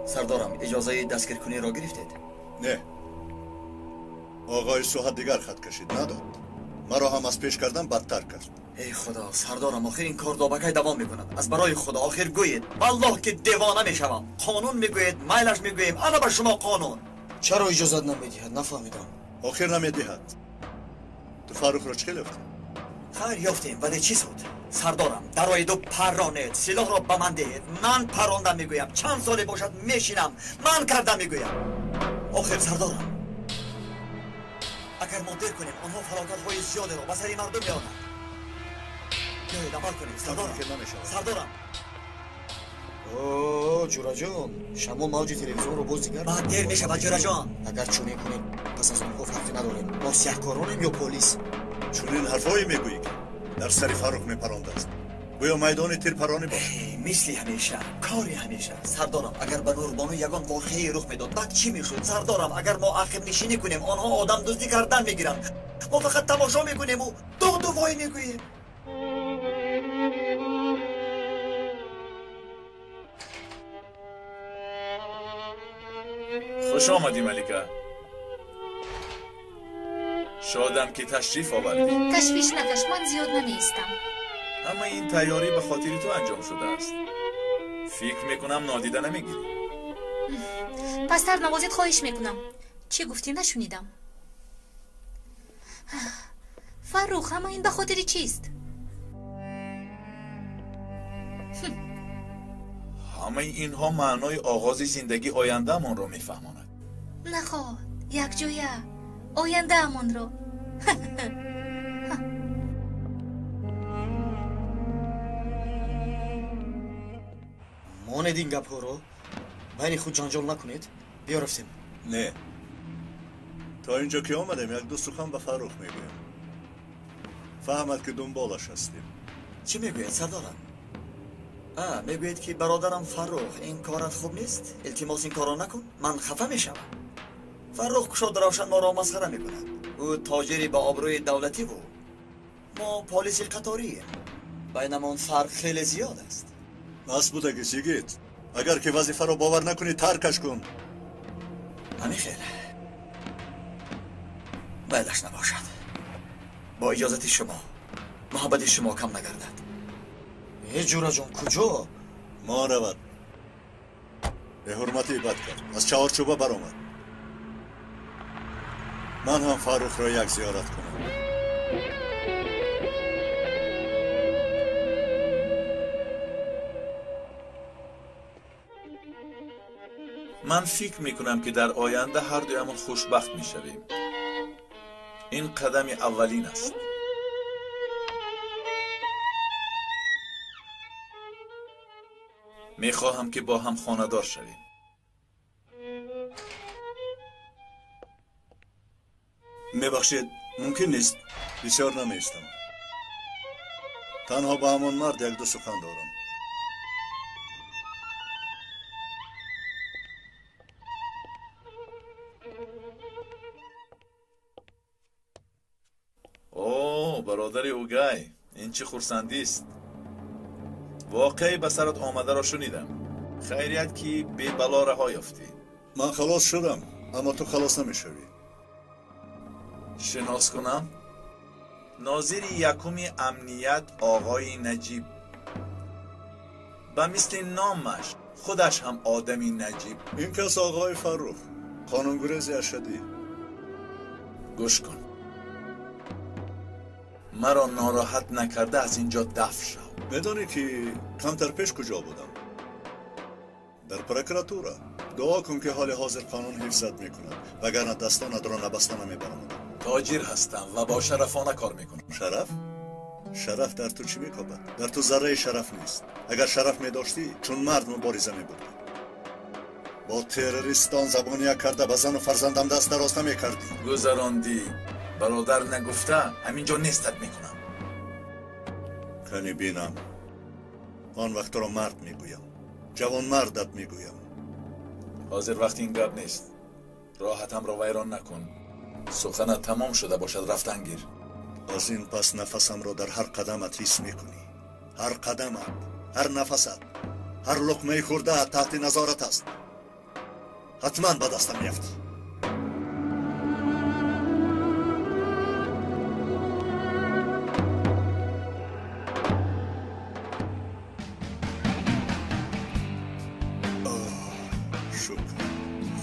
S3: سردارم، اجازه دستگیر کنی را گرفتید؟
S2: نه، آقای سوهد دیگر خط کشید نداد. مرا هم از پیش کردن بدتر کرد.
S3: ای خدا سردارم، آخر این کار دابکای دوام میکند. از برای خدا آخر گویید، والله که دیوانه میشوم. قانون میگویید، میلش میگوییم، انا به شما قانون.
S6: چرا اجازت نمیدهد؟ نفهمیدم.
S2: آخر نمیدهد. تو فاروق را چه گرفتی؟
S3: Хайр ёфтем, вале чӣ суд? Сардорам, дароиду парронед, силоҳро ба ман диҳед. Ман парронда мегӯям, чанд соле бошад мешинам, ман карда мегӯям. Охир сардорам, агар мо дер кунем, онҳо фалокатҳои зиёдеро ба сари мардум меоранд. Биёед амал кунем, сардорам. Сардорам.
S6: О, ҷураҷон, шамол мавҷи телевизионро боз дигар.
S3: Баъд дер мешавад, ҷураҷон.
S6: Агар чунин кунем, пас аз онҳо фарқе надорем. Мо сиёҳкоронем ё полис?
S2: Чунин ҳарфҳое мегӯӣ, ки дар сари Фаррух мепарондааст. Гӯё майдони тирпаронӣ бошад.
S3: Мисли ҳамеша, кори ҳамеша. Сардорам, агар ба Нурбону ягон воқеае рух медод, баъд чӣ мешуд? Сардорам, агар мо ақибнишинӣ кунем, онҳо одамдуздӣ кардан мегиранд. Мо фақат тамошо мекунему доду вой мегӯем.
S10: Хуш омадӣ, Малика. Шодам, ки ташриф овардӣ.
S8: Ташвиш накаш, ман зиёд намеистам.
S10: Ҳамаи ин тайёрӣ ба хотири ту анҷом шудааст. Фикр мекунам, нодида намегирӣ.
S8: Пасттар навозед, хоҳиш мекунам. Чӣ гуфтӣ, нашунидам. Фаррух, ҳама ин ба хотири чист?
S10: Ҳамаи инҳо маънои оғози зиндагии ояндаамонро мефаҳмонад.
S8: Нахоҳ, якҷоя ояндаамонро.
S6: Монед ин гапҳоро, байни худ ҷанҷол накунед. Биё рафтем.
S2: Не, то инҷо ки омадем, як-ду сухан ба Фаррух мегӯям. Фаҳмад, ки дунболаш ҳастем.
S3: Чӣ мегӯяд, сардорам? Мегӯяд, ки бародарам Фаррух, ин корат хуб нест, илтимос, ин корро накун, ман хафа мешавам. Фаррух кушоду равшан моро масхара мекунад. Ӯ тоҷири ба обрӯи давлативу мо полиси қаторием. Байнамон фарқ хеле зиёд аст.
S2: Бас будагӣ, йигит. Агар ки вазифаро бовар накунӣ, таркаш кун.
S3: Ҳамин хел. Байлаш набошад. Бо иҷозати шумо, муҳаббати шумо кам нагардад.
S6: Э, ҷураҷон, куҷо?
S2: Мо равад. Беҳурматӣ бад кард, аз чаҳорчӯба баромад. Ман ҳам Фаррухро як зиёрат кунам.
S10: Ман фикр мекунам, ки дар оянда ҳар дуямон хушбахт мешавем. Ин қадами аввалин аст. Мехоҳам, ки бо ҳам хонадор шавем.
S2: Мебахшед, мумкин нест. Бисёр намеистам. Танҳо ба ҳамон мард як-ду сухан дорам.
S10: О, бародари Угай, ин чӣ хурсандист. Воқеи ба сарат омадаро шунидам. Хайрият, ки бебало раҳо ёфтӣ.
S2: Ман халос шудам, аммо ту халос намешавӣ.
S10: Шинос кунам, нозири якуми амният оғои Наҷиб. Ба мисли номаш худаш ҳам одами наҷиб.
S2: Ин кас оғои Фаррух, қонунгурези ашадӣ.
S10: Гӯш кун, маро нороҳат накарда аз инҷо дафт шав.
S2: Медонӣ, ки камтар пеш куҷо будам? Дар прокуратура. Дуо кун, ки ҳоли ҳозир қонун ҳифзат мекунад, вагарна дастонатро набаста намебаромадам.
S10: Тоҷир ҳастам ва бо шарафона кор мекунам.
S2: Шараф? Шараф дар ту чӣ мекобад? Дар ту зарраи шараф нест. Агар шараф медоштӣ, чун мард мубориза мебурдӣ. Бо террористон забон як карда, ба зану фарзандам даст дароз намекардӣ.
S10: Гузарондӣ, бародар нагуфта ҳамин ҷо нестат мекунам.
S2: Кани бинам, он вақт туро мард мегӯям, ҷавонмардат мегӯям.
S10: Ҳозир вақти ин гап нест. Роҳатамро вайрон накун. Суханат тамом шуда бошад, рафтан гир.
S2: Аз ин пас нафасамро дар ҳар қадамат ҳис мекунӣ. Ҳар қадамат, ҳар нафасат, ҳар луқмаи хӯрдаат таҳти назорат аст. Ҳатман ба дастам меафтӣ. Шукр,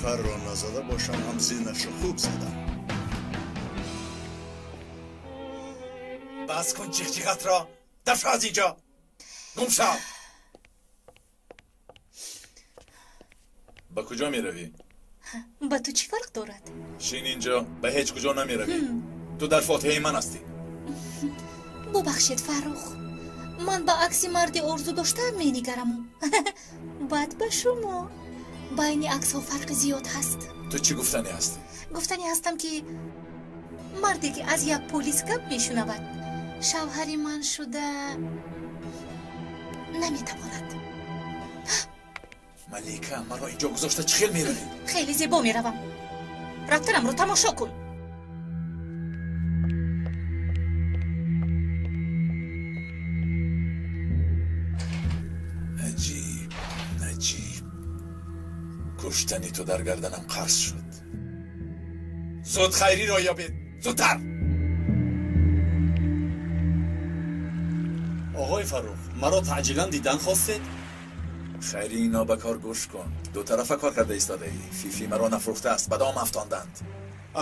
S2: харро назада бошам, ҳам зинашро хуб задам.
S10: бас кун ҷиғ-ҷиғатро. Дафша аз инҷо. Гум шав. Ба куҷо меравӣ?
S8: Ба ту чӣ фарқ дорад?
S10: Шин инҷо, ба ҳеҷ куҷо намеравӣ. Ту дар фотиҳаи ман ҳастӣ.
S8: Бубахшед, Фаррух, ман ба акси марди орзу доштаам менигараму. Бад ба шумо. Байни аксҳо фарқи зиёд ҳаст.
S10: Ту чӣ гуфтанӣ ҳастӣ?
S8: Гуфтанӣ ҳастам, ки марде ки аз як полис гап мешунавад, шавҳари ман шуда наметавонад.
S10: Малика, маро инҷо гузошта чӣ хел меравӣ?
S8: Хеле зебо меравам. Рафтанамро тамошо кун.
S10: Наҷиб, Наҷиб, куштани ту дар гарданам қарз шуд. Зуд Хайриро ёбед, зудтар!
S9: Оғои Фаррух, маро таъҷилан дидан хостед?
S10: Хайри, ино ба кор гӯш кун. Дутарафа кор карда истодаӣ. Фифи маро нафрӯхтааст, ба дом афтонданд.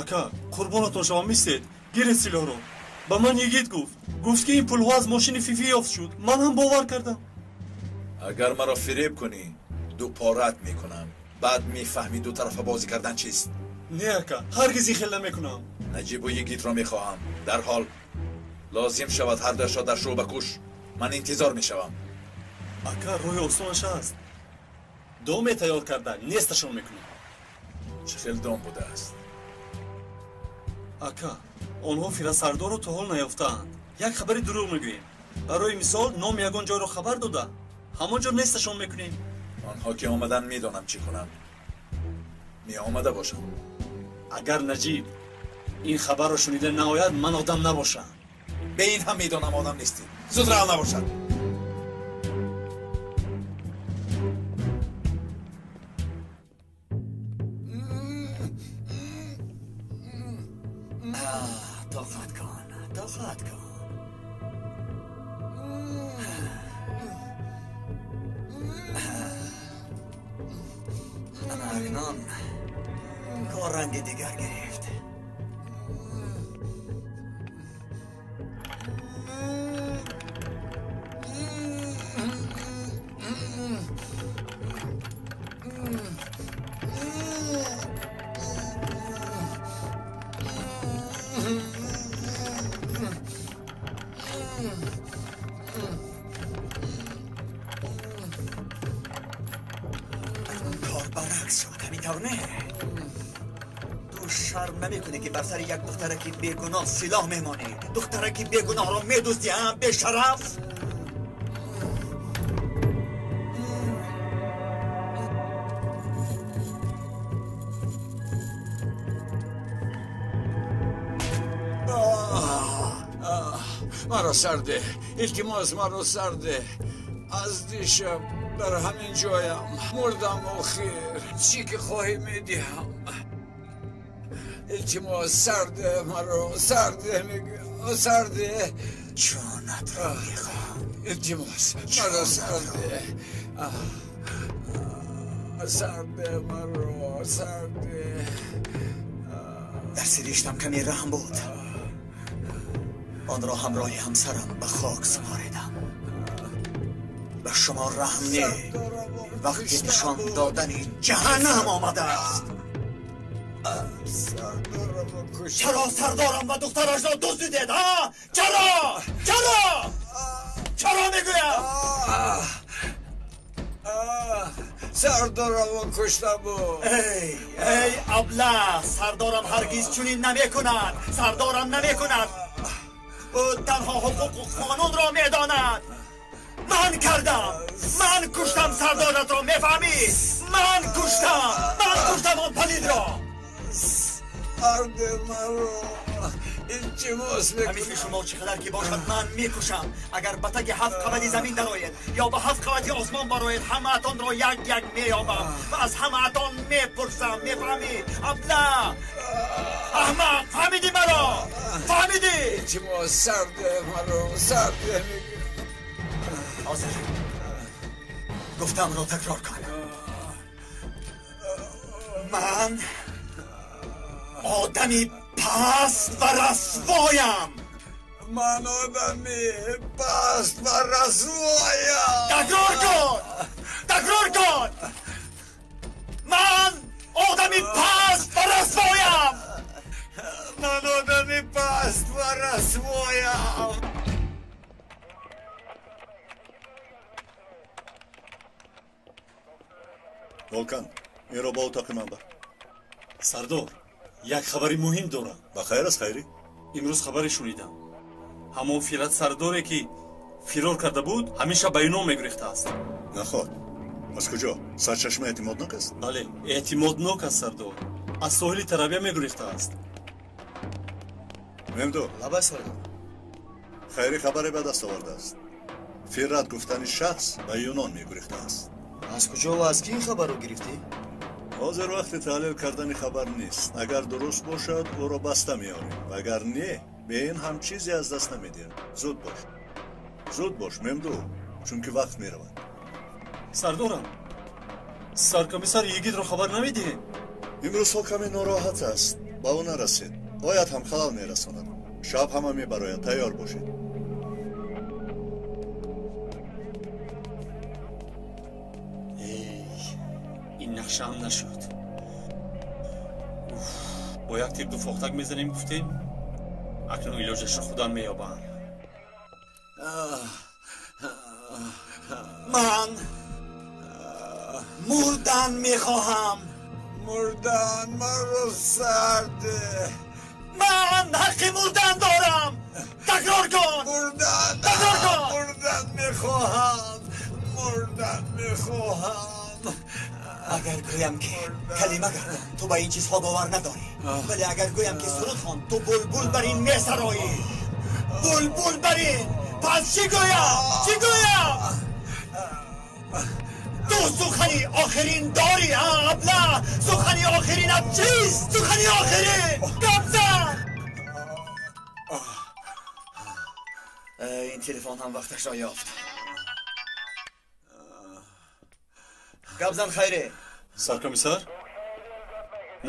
S9: Ака, қурбонатон шавам, мистед, гиред силоҳро. Ба ман йигит гуфт. Гуфт, ки ин пулҳо аз мошини Фифи ёфт шуд. Ман ҳам бовар кардам.
S10: Агар маро фиреб кунӣ, дупорат мекунам. Баъд мефаҳмӣ дутарафа бозӣ кардан чист.
S9: Не, ака, ҳаргиз ин хел намекунам.
S10: Наҷибу йигитро мехоҳам. Дарҳол лозим шавад ҳар дуяшро дар шӯъба куш. Ман интизор мешавам.
S9: Ака, роҳи осонаш аст. Доме тайёр карда несташон мекунем.
S10: Чӣ хел дом будааст?
S9: Ака, онҳо Фирасардорро то ҳол наёфтаанд. Як хабари дурӯғ мегӯем. Барои мисол, номи ягон ҷойро хабар дода, ҳамон ҷо несташон мекунем.
S10: Онҳо ки омадан, медонам чӣ кунам. Меомада бошам.
S9: Агар Наҷиб ин хабарро шунида наояд, ман одам набошам.
S10: Бе ин ҳам медонам одам нестӣ. Зуд рав набошад.
S3: Тоқат кун, тоқат кун. Ана акнун кор ранги дигар гирифт. Кор баръакс шуд, ҳамин тавр не? Ту шарм намекунӣ, ки бар сари як духтараки бегуноҳ силоҳ мемонӣ? Духтараки бегуноҳро медуздӣ, ҳа, бешараф?
S1: Маро сарде, илтимос, маро сарде. Аз дишаб дар ҳамин ҷоям. Мурдам охир. Чӣ ки хоҳӣ медиҳам. Илтимос, сарде маро, сарде мегӯям, сарде.
S3: Ҷонатро мехоҳам.
S1: Илтимос, маро сарде. Сарде маро, сарде.
S3: Дар сириштам каме раҳм буд. Онро ҳамроҳи ҳамсарам ба хок супоридам. Ба шумо раҳм не, вақти нишон додани ҷаҳаннам омадааст. Чаро сардорам ва духтарашро дуздидед, ҳа? Чаро? Чаро? Чаро мегӯям?
S1: Сардорамро кушта буд.
S3: Эй, эй аблаҳ, сардорам ҳаргиз чунин намекунад. Сардорам намекунад. Ӯ танҳо ҳуқуқу қонунро медонад. Ман кардам, ман куштам сардоратро, мефаҳмӣ? Ман куштам, ман куштам он палидро.
S1: Сарде маро, илтимос мекунам.
S3: Мисли шумо чӣ қадар ки бошад, ман мекушам. Агар ба таги ҳафт қабати замин дароед ё ба ҳафт қабати осмон бароед, ҳамаатонро як як меёбам ва аз ҳамаатон мепурсам. Мефаҳмӣ, аблаҳ, аҳмақ? Фаҳмидӣ маро? Фаҳмидӣ?
S1: Илтимос, сарде маро, сарде мегӯям.
S3: Ҳозир гуфтамро такрор кун. Ман одами паст ва расвоям.
S1: Ман одами паст ва расвоям.
S6: Такрор кун! Такрор кун! Ман одами паст ва расвоям!
S1: Ман одами паст ва расвоям.
S2: Волкан, инро ба утоқи ман бар.
S9: Сардор, як хабари муҳим дорам.
S2: Ба хайр аст, Хайрӣ?
S9: Имрӯз хабаре шунидам. Ҳамон Фират сардоре ки фирор карда буд, ҳамеша ба Юнон мегурехтааст.
S2: Наход. Аз куҷо? Сарчашма эътимоднок аст?
S9: Бале, эътимоднок аст, сардор. Аз соҳили Тарабия мегурехтааст.
S2: Мемду.
S6: Лабай, сардор.
S2: Хайрӣ хабаре ба даст овардааст. Фират гуфтани шахс ба Юнон мегурехтааст.
S6: Аз куҷо ва аз кӣ ин хабарро гирифтӣ?
S2: Ҳозир вақти таҳлил кардани хабар нест. Агар дуруст бошад, ӯро баста меорем. Агар не, бе ин ҳам чизе аз даст намедиҳем. Зуд бош. Зуд бош, Мемду, чунки вақт меравад.
S9: Сардорам, саркомиссар Йигитро хабар намедиҳем?
S2: Имрӯзҳо каме нороҳат аст. Ба ӯ нарасед. Ояд ҳам халал мерасонад. Шаб ҳама мебарояд. Тайёр бошед.
S9: Ин нақшаам нашуд. Бо як тир ду фохтак мезанем гуфтем, акнун илоҷашро худам меёбам.
S6: Ман мурдан мехоҳам.
S1: Мурдан маро сарде.
S6: Ман ҳаққи мурдан дорам. Такрор кун.
S1: Мурдан,
S6: такрор кун.
S1: Мурдан мехоҳам. Мурдан мехоҳам.
S6: Агар гӯям ки калима гардон, ту ба ин чизҳо бовар надорӣ. Вале агар гӯям ки суруд хон, ту булбул бар ин месароӣ. Булбул бар ин. Пас чӣ гӯям? Чӣ гӯям? Ту сухани охирин дорӣ, абла? Сухани охиринат чист? Сухани охирин! Гап зан! Ин телефон ҳам вақташро ёфт. Гап зан, Хайре.
S9: Саркомиссар,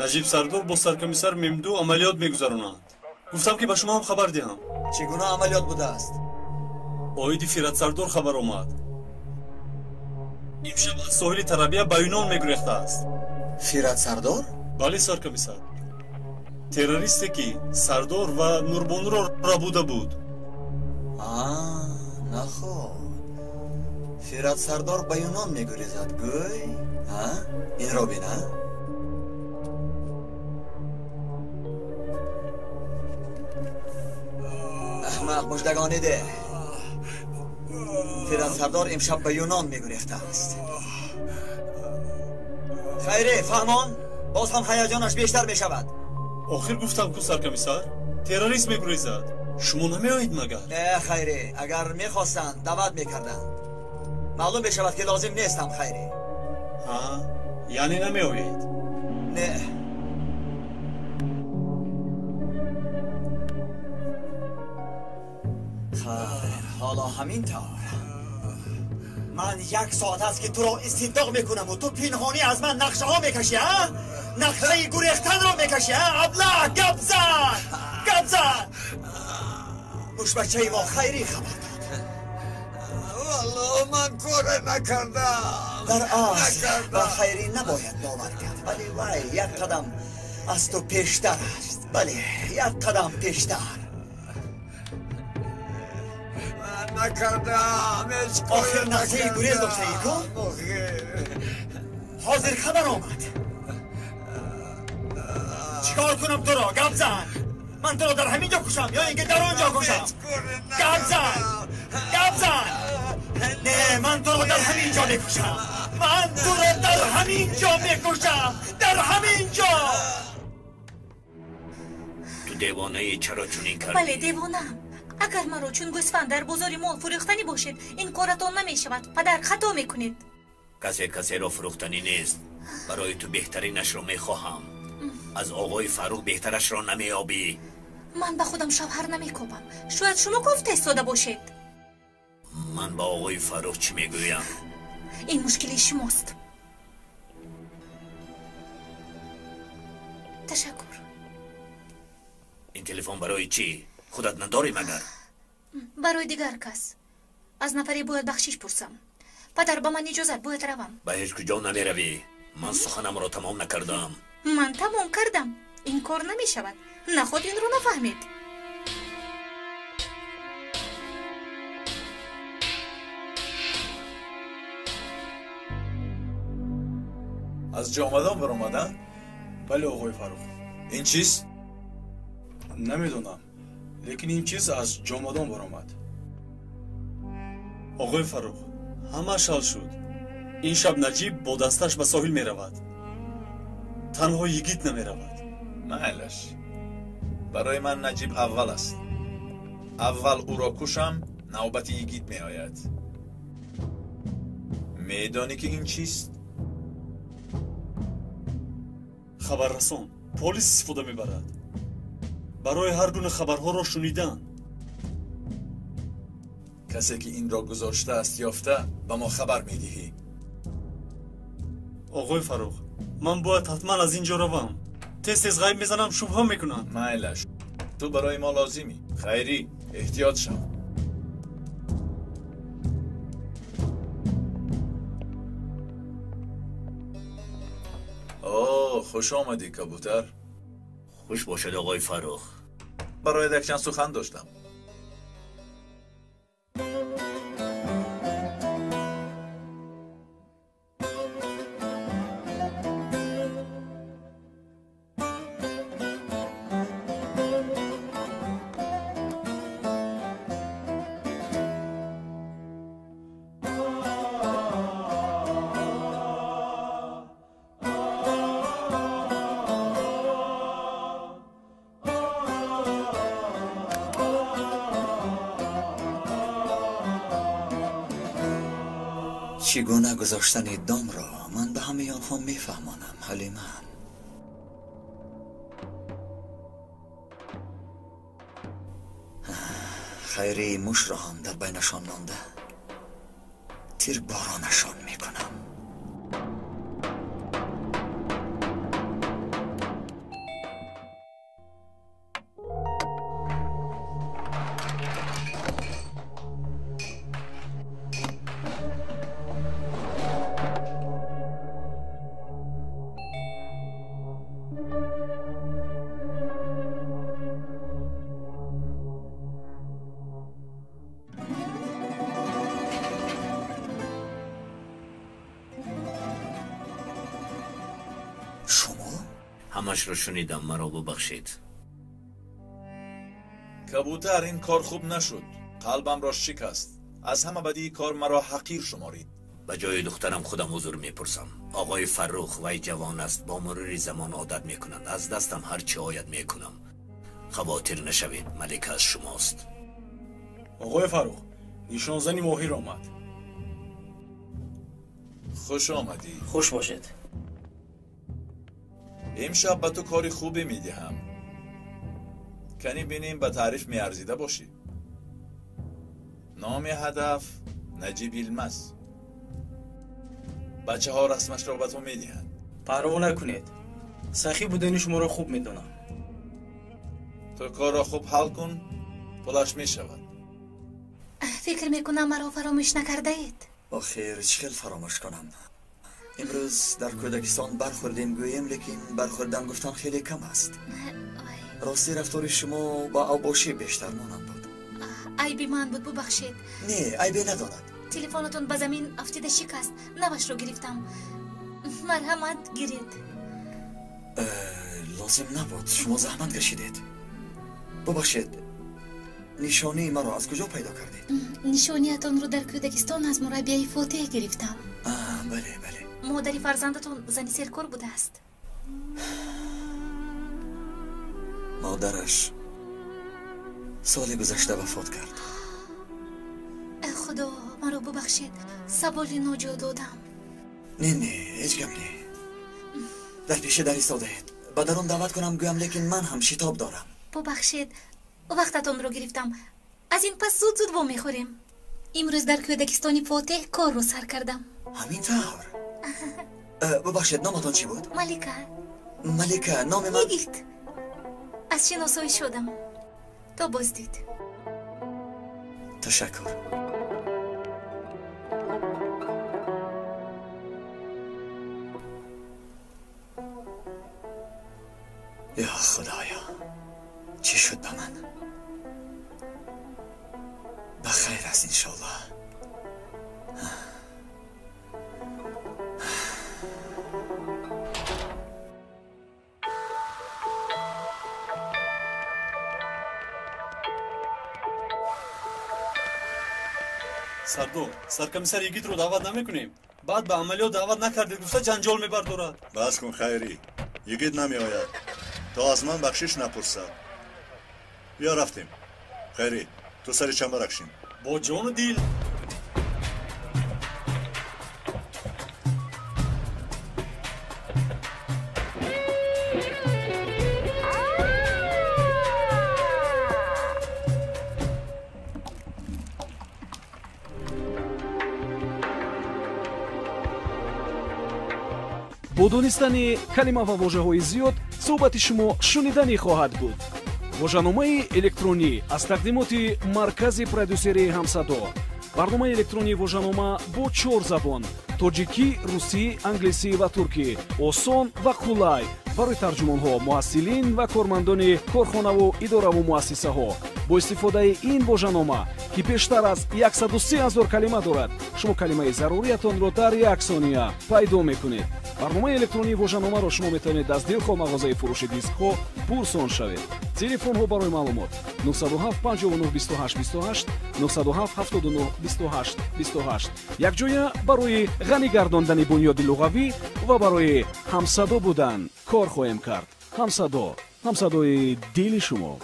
S9: Наҷиб сардор бо саркомиссар Мемду амалиёт мегузаронанд. Гуфтам ки ба шумо ҳам хабар диҳам.
S6: Чӣ гуна амалиёт будааст?
S9: Оиди Фират сардор хабар омад. Имшаб аз соҳили Тарабия ба Юнон мегурехтааст.
S6: Фират сардор?
S9: Бале, саркомиссар. Террористе ки сардор ва Нурбонуро рабуда буд.
S3: Наход. Фират сардор ба Юнон мегурезад, гӯй? Инро бин, а? Аҳмақ, муждагонӣ деҳ. Фират сардор имшаб ба Юнон мегурехтааст. Хайре, фаҳмон, боз ҳам ҳаяҷонаш бештар мешавад.
S9: Охир гуфтам ку, саркомиссар, террорист мегурезад. Шумо намеоед магар?
S3: Не, Хайре, агар мехостанд, даъват мекарданд. Маълум мешавад ки лозим нестам, Хайре.
S9: Ҳа, яъне намеоед?
S3: Не. Хайр, ҳоло ҳамин тавр. Ман як соат аст ки туро истинтоқ мекунаму ту пинҳонӣ аз ман нақшаҳо мекашӣ, а? Нақшаи гурехтанро мекашӣ, а? Абла, гап зан! Гап зан! Мушбачаи мо Хайрӣ хабар дод.
S1: Валло, ман коре накардам.
S3: Дар асл ба Хайрӣ набояд бовар кард, вале вай як қадам аз ту пештар аст. Бале, як қадам пештар.
S1: Накардам, ҳеҷ коре.
S3: Охир нақшаи гурез доштаӣ ку? Ҳозир хабар омад. Чикор кунам туро? Гап зан! Ман туро дар ҳамин ҷо кушам ё ин ки дар он ҷо кушам? Гап зан! Гап зан! Не, ман туро дар ҳамин ҷо мекушам. Ман туро дар ҳамин ҷо мекушам. Дар ҳамин ҷо.
S11: Ту девонаӣ, чаро чунин кардӣ?
S8: Бале, девонаам. Агар маро чун гӯсфанд дар бозори мол фурӯхтанӣ бошед, ин коратон намешавад. Падар, хато мекунед.
S11: Касе касеро фурӯхтанӣ нест. Барои ту беҳтаринашро мехоҳам. Аз оғои Фаррух беҳтарашро намеёбӣ.
S8: Ман ба худам шавҳар намекобам. Шояд шумо кофта истода бошед.
S11: Ман ба оғои Фаррух чӣ мегӯям?
S8: Ин мушкили шумост. Ташаккур.
S11: Ин телефон барои чӣ? Худат надорӣ магар?
S8: Барои дигар кас. Аз нафаре бояд бахшиш пурсам. Падар, ба ман иҷозат, бояд равам.
S11: Ба ҳеҷ куҷо намеравӣ. Ман суханамро тамом накардам.
S8: Ман тамом кардам. Ин кор намешавад. Наход инро нафаҳмед.
S10: Аз ҷомадон баромада?
S17: Бале, оғои Фаррух.
S10: Ин чиз?
S17: Намедонам, лекин ин чиз аз ҷомадон баромад.
S9: Оғои Фаррух, ҳамааш ҳал шуд. Ин шаб Наҷиб бо дасташ ба соҳил меравад. Танҳо йигит намеравад.
S10: Майлаш. Барои ман Наҷиб аввал аст. Аввал ӯро кушам, навбати йигит меояд. Медонӣ ки ин чист?
S9: Хабаррасон полис истифода мебарад барои ҳар гуна хабарҳоро шунидан.
S10: Касе ки инро гузоштааст ёфта, ба мо хабар медиҳӣ.
S9: Оғои Фаррух, ман бояд ҳатман аз ин ҷо равам. Тез тез ғайб мезанам, шубҳа мекунанд.
S10: Майлаш, ту барои мо лозимӣ. Хайрӣ, эҳтиёт шав. Хуш омадӣ, кабутар.
S11: Хуш бошад, оғои Фаррух.
S10: Барои якчанд сухан доштам.
S3: Чӣ гуна гузоштани домро ман ба ҳамаи онҳо мефаҳмонам, Ҳалима. Хайрии мушро ҳам дар байнашон монда тирборонашон мекунам.
S11: Ҳамашро шунидам, маро бубахшед.
S10: Кабутар, ин кор хуб нашуд. Қалбамро шикаст. Аз ҳама бадии кор маро ҳақир шуморид.
S11: Ба ҷои духтарам худам узр мепурсам. Оғои Фаррух вай ҷавон аст, бо мурури замон одат мекунад. Аз дастам ҳар чӣ ояд мекунам. Хавотир нашавед, малика аз шумост.
S17: Оғои Фаррух, нишонзани моҳир омад.
S10: Хуш омадӣ.
S18: Хуш бошед.
S10: Имшаб ба ту кори хубе медиҳам. Кани бинем ба таъриф меарзида бошӣ. Номи ҳадаф Наҷиб Йилмаз. Бачаҳо расмашро ба ту медиҳанд.
S18: Парво накунед. Сахӣ будани шуморо хуб медонам.
S10: Ту корро хуб ҳал кун, пулаш мешавад.
S8: Фикр мекунам маро фаромӯш накардаед.
S3: Охир чӣ хел фаромӯш кунам? Имрӯз дар кӯдакистон бархӯрдем гӯем, лекин бархӯрдан гуфтан хеле кам аст. Рости рафтори шумо ба авбошӣ бештар монанд буд.
S8: Айби ман буд, бубахшед.
S3: Не, айбе надорад.
S8: Телефонатон ба замин афтида шикаст, навашро гирифтам. Марҳамат, гиред.
S3: Лозим набуд, шумо заҳмат кашидед. Бубахшед, нишонии маро аз куҷо пайдо кардед?
S8: Нишониятонро дар кӯдакистон аз мураббияи Фотеҳ гирифтам.
S3: Бале, бале.
S8: Модари фарзандатон зани серкор будааст.
S3: Модараш соли гузашта вафот кард.
S8: Худо, маро бубахшед, саволи ноҷо додам.
S3: Не, не, ҳеҷ гап не. Дар пеши дар истодаед. Ба дарун даъват кунам гӯям, лекин ман ҳам шитоб дорам.
S8: Бубахшед, вақтатонро гирифтам. Аз ин пас зуд зуд вомехӯрем. Имрӯз дар кӯдакистони Фотеҳ корро сар кардам.
S3: Ҳамин тавр? Бубахшед, номатон чӣ буд?
S8: Малика.
S3: Малика, номи ман...
S8: Йигит. Аз шиносоӣ шудам. То боздид.
S3: Ташаккур. Ё Худоё, чӣ шуд ба ман? Ба хайр аст, иншоаллоҳ.
S9: Сардор, саркомиссар Йигитро даъват намекунем. Баъд ба амалиёт даъват накардед, гуфта ҷанҷол мебардорад.
S2: Бас кун, Хайрӣ. Йигит намеояд то аз ман бахшиш напурсад. Биё рафтем. Хайрӣ, ту сари чамбарак шин.
S9: Бо ҷону дил.
S19: Бо донистани калима ва вожаҳои зиёд суҳбати шумо шуниданӣ хоҳад буд. Вожаномаи электронӣ аз тақдимоти маркази продюсерии Ҳамсадо. Барномаи электронии вожанома бо 4 забон: тоҷикӣ, русӣ, англисӣ ва туркӣ. Осон ва қулай барои тарҷумонҳо, муҳассилин ва кормандони корхонаву идораву муассисаҳо. Бо истифодаи ин вожанома, ки бештар аз 103 000 калима дорад, шумо калимаи заруриятонро дар як сония пайдо мекунед. Барномаи электронии вожаномаро шумо метавонед аз дилхоҳ мағозаи фурӯши дискҳо пурсон шавед. Телефонҳо барои маълумот: 907 59 28 28, 907 79 28 28. Якҷоя барои ғанӣ гардондани бунёди луғавӣ ва барои ҳамсадо будан кор хоҳем кард. Ҳамсадо, ҳамсадои дили шумо.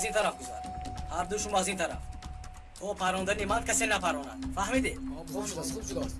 S20: Аз ин тараф гузар, ҳарду шумо аз ин тараф. То парондани ман касе напаронад, фаҳмидед?
S21: Хуб шудааст, хуб шудааст.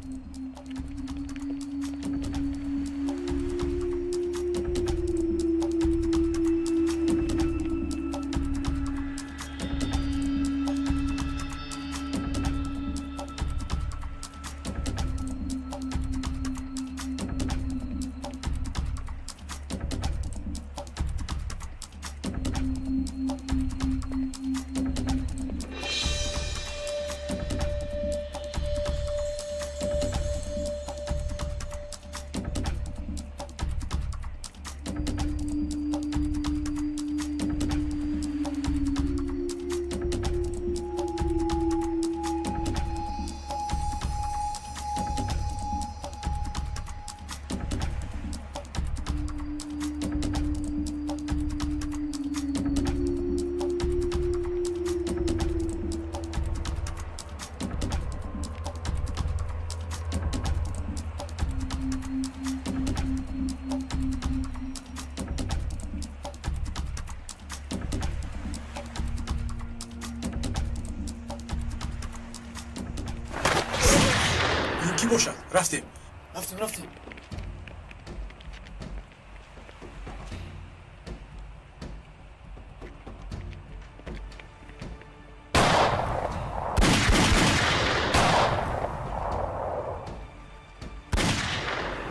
S17: Бошад, рафтем.
S21: Рафтем, рафтем.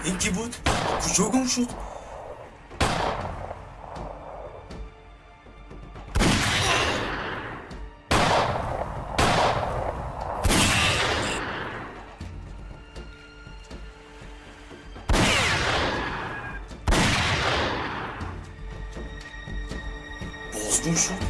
S17: Ин кӣ буд? Куҷо гум шуд? Гум шуд?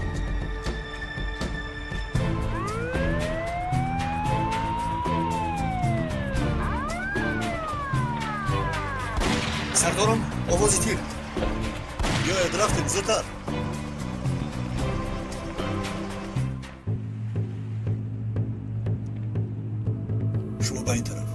S6: Сардорам, овози тир.
S2: Биёед, рафтем, зудтар. Шумо ба ин тараф.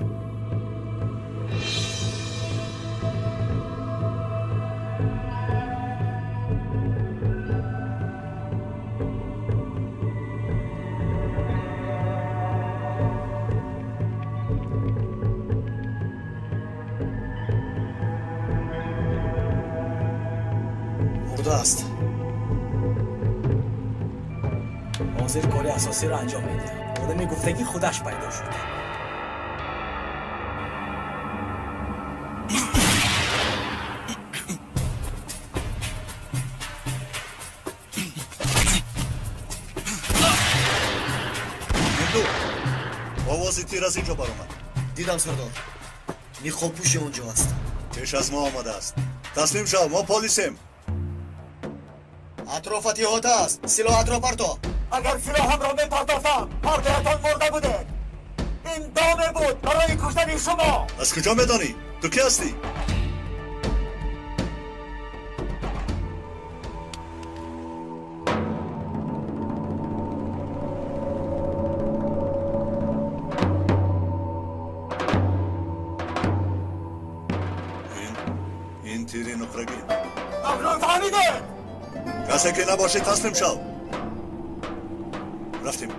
S6: Омода аст.
S20: Ҳозир кори асосиро анҷом медиҳам. Одами гуфтагӣ худаш пайдо шуд.
S2: Овози тир аз ин ҷо баромад.
S6: Дидам, сардор, ниқобпӯши он ҷо аст.
S2: Пеш аз мо омадааст. Таслим шав, мо полисем.
S6: Атрофат иҳота аст, силоҳатро парто. Агар силоҳамро мепартофтам, ҳардуятон мурда будед. Ин доме буд барои куштани шумо.
S2: Аз куҷо медонӣ? Ту кӣ ҳастӣ? Ин тири нуқрагин.
S6: Акнун фаҳмидед?
S2: Касе ки набошӣ, таслим шав. Рафтем.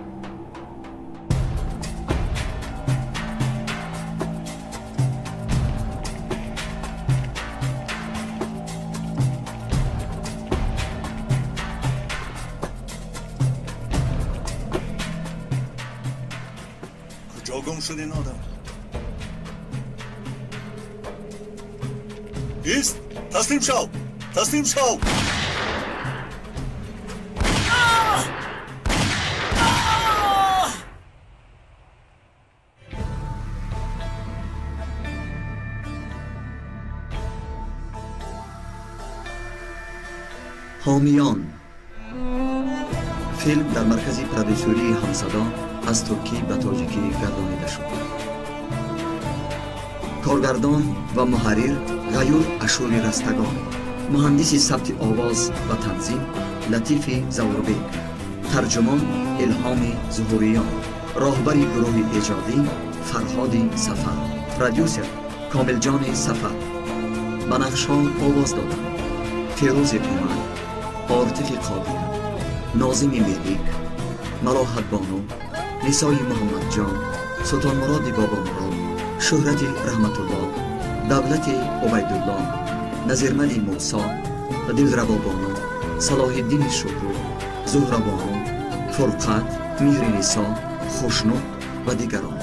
S2: Куҷо гум шуд ин одам? Ист, таслим шав, таслим шав.
S3: Ҳомиён. Филм дар маркази продюсерии Ҳамсадо аз туркӣ ба тоҷикӣ гардонида шуд. Коргардон ва муҳаррир Ғаюр Ашури Растагон, муҳандиси сабти овоз ва танзим Латифи Завурбек, тарҷумон Илҳоми Зуҳуриён, роҳбари гурӯҳи эҷодӣ Фарҳоди Сафар, продюсер Комилҷони Сафар. Ба нақшҳо овоз доданд: Фирӯзи Умар, Ортифи Қодир, Нозими Мелик, Малоҳатбону, Нисои Муҳаммадҷон, Султонмуроди Бобомурод, Шӯҳрати Раҳматулло, Давлати Убайдулло, Назирмали Мусо, Дилрабобону, Салоҳиддини Шукур, Зуҳрабону, Фурқат, Меҳринисо, Хушнуд ва дигарон.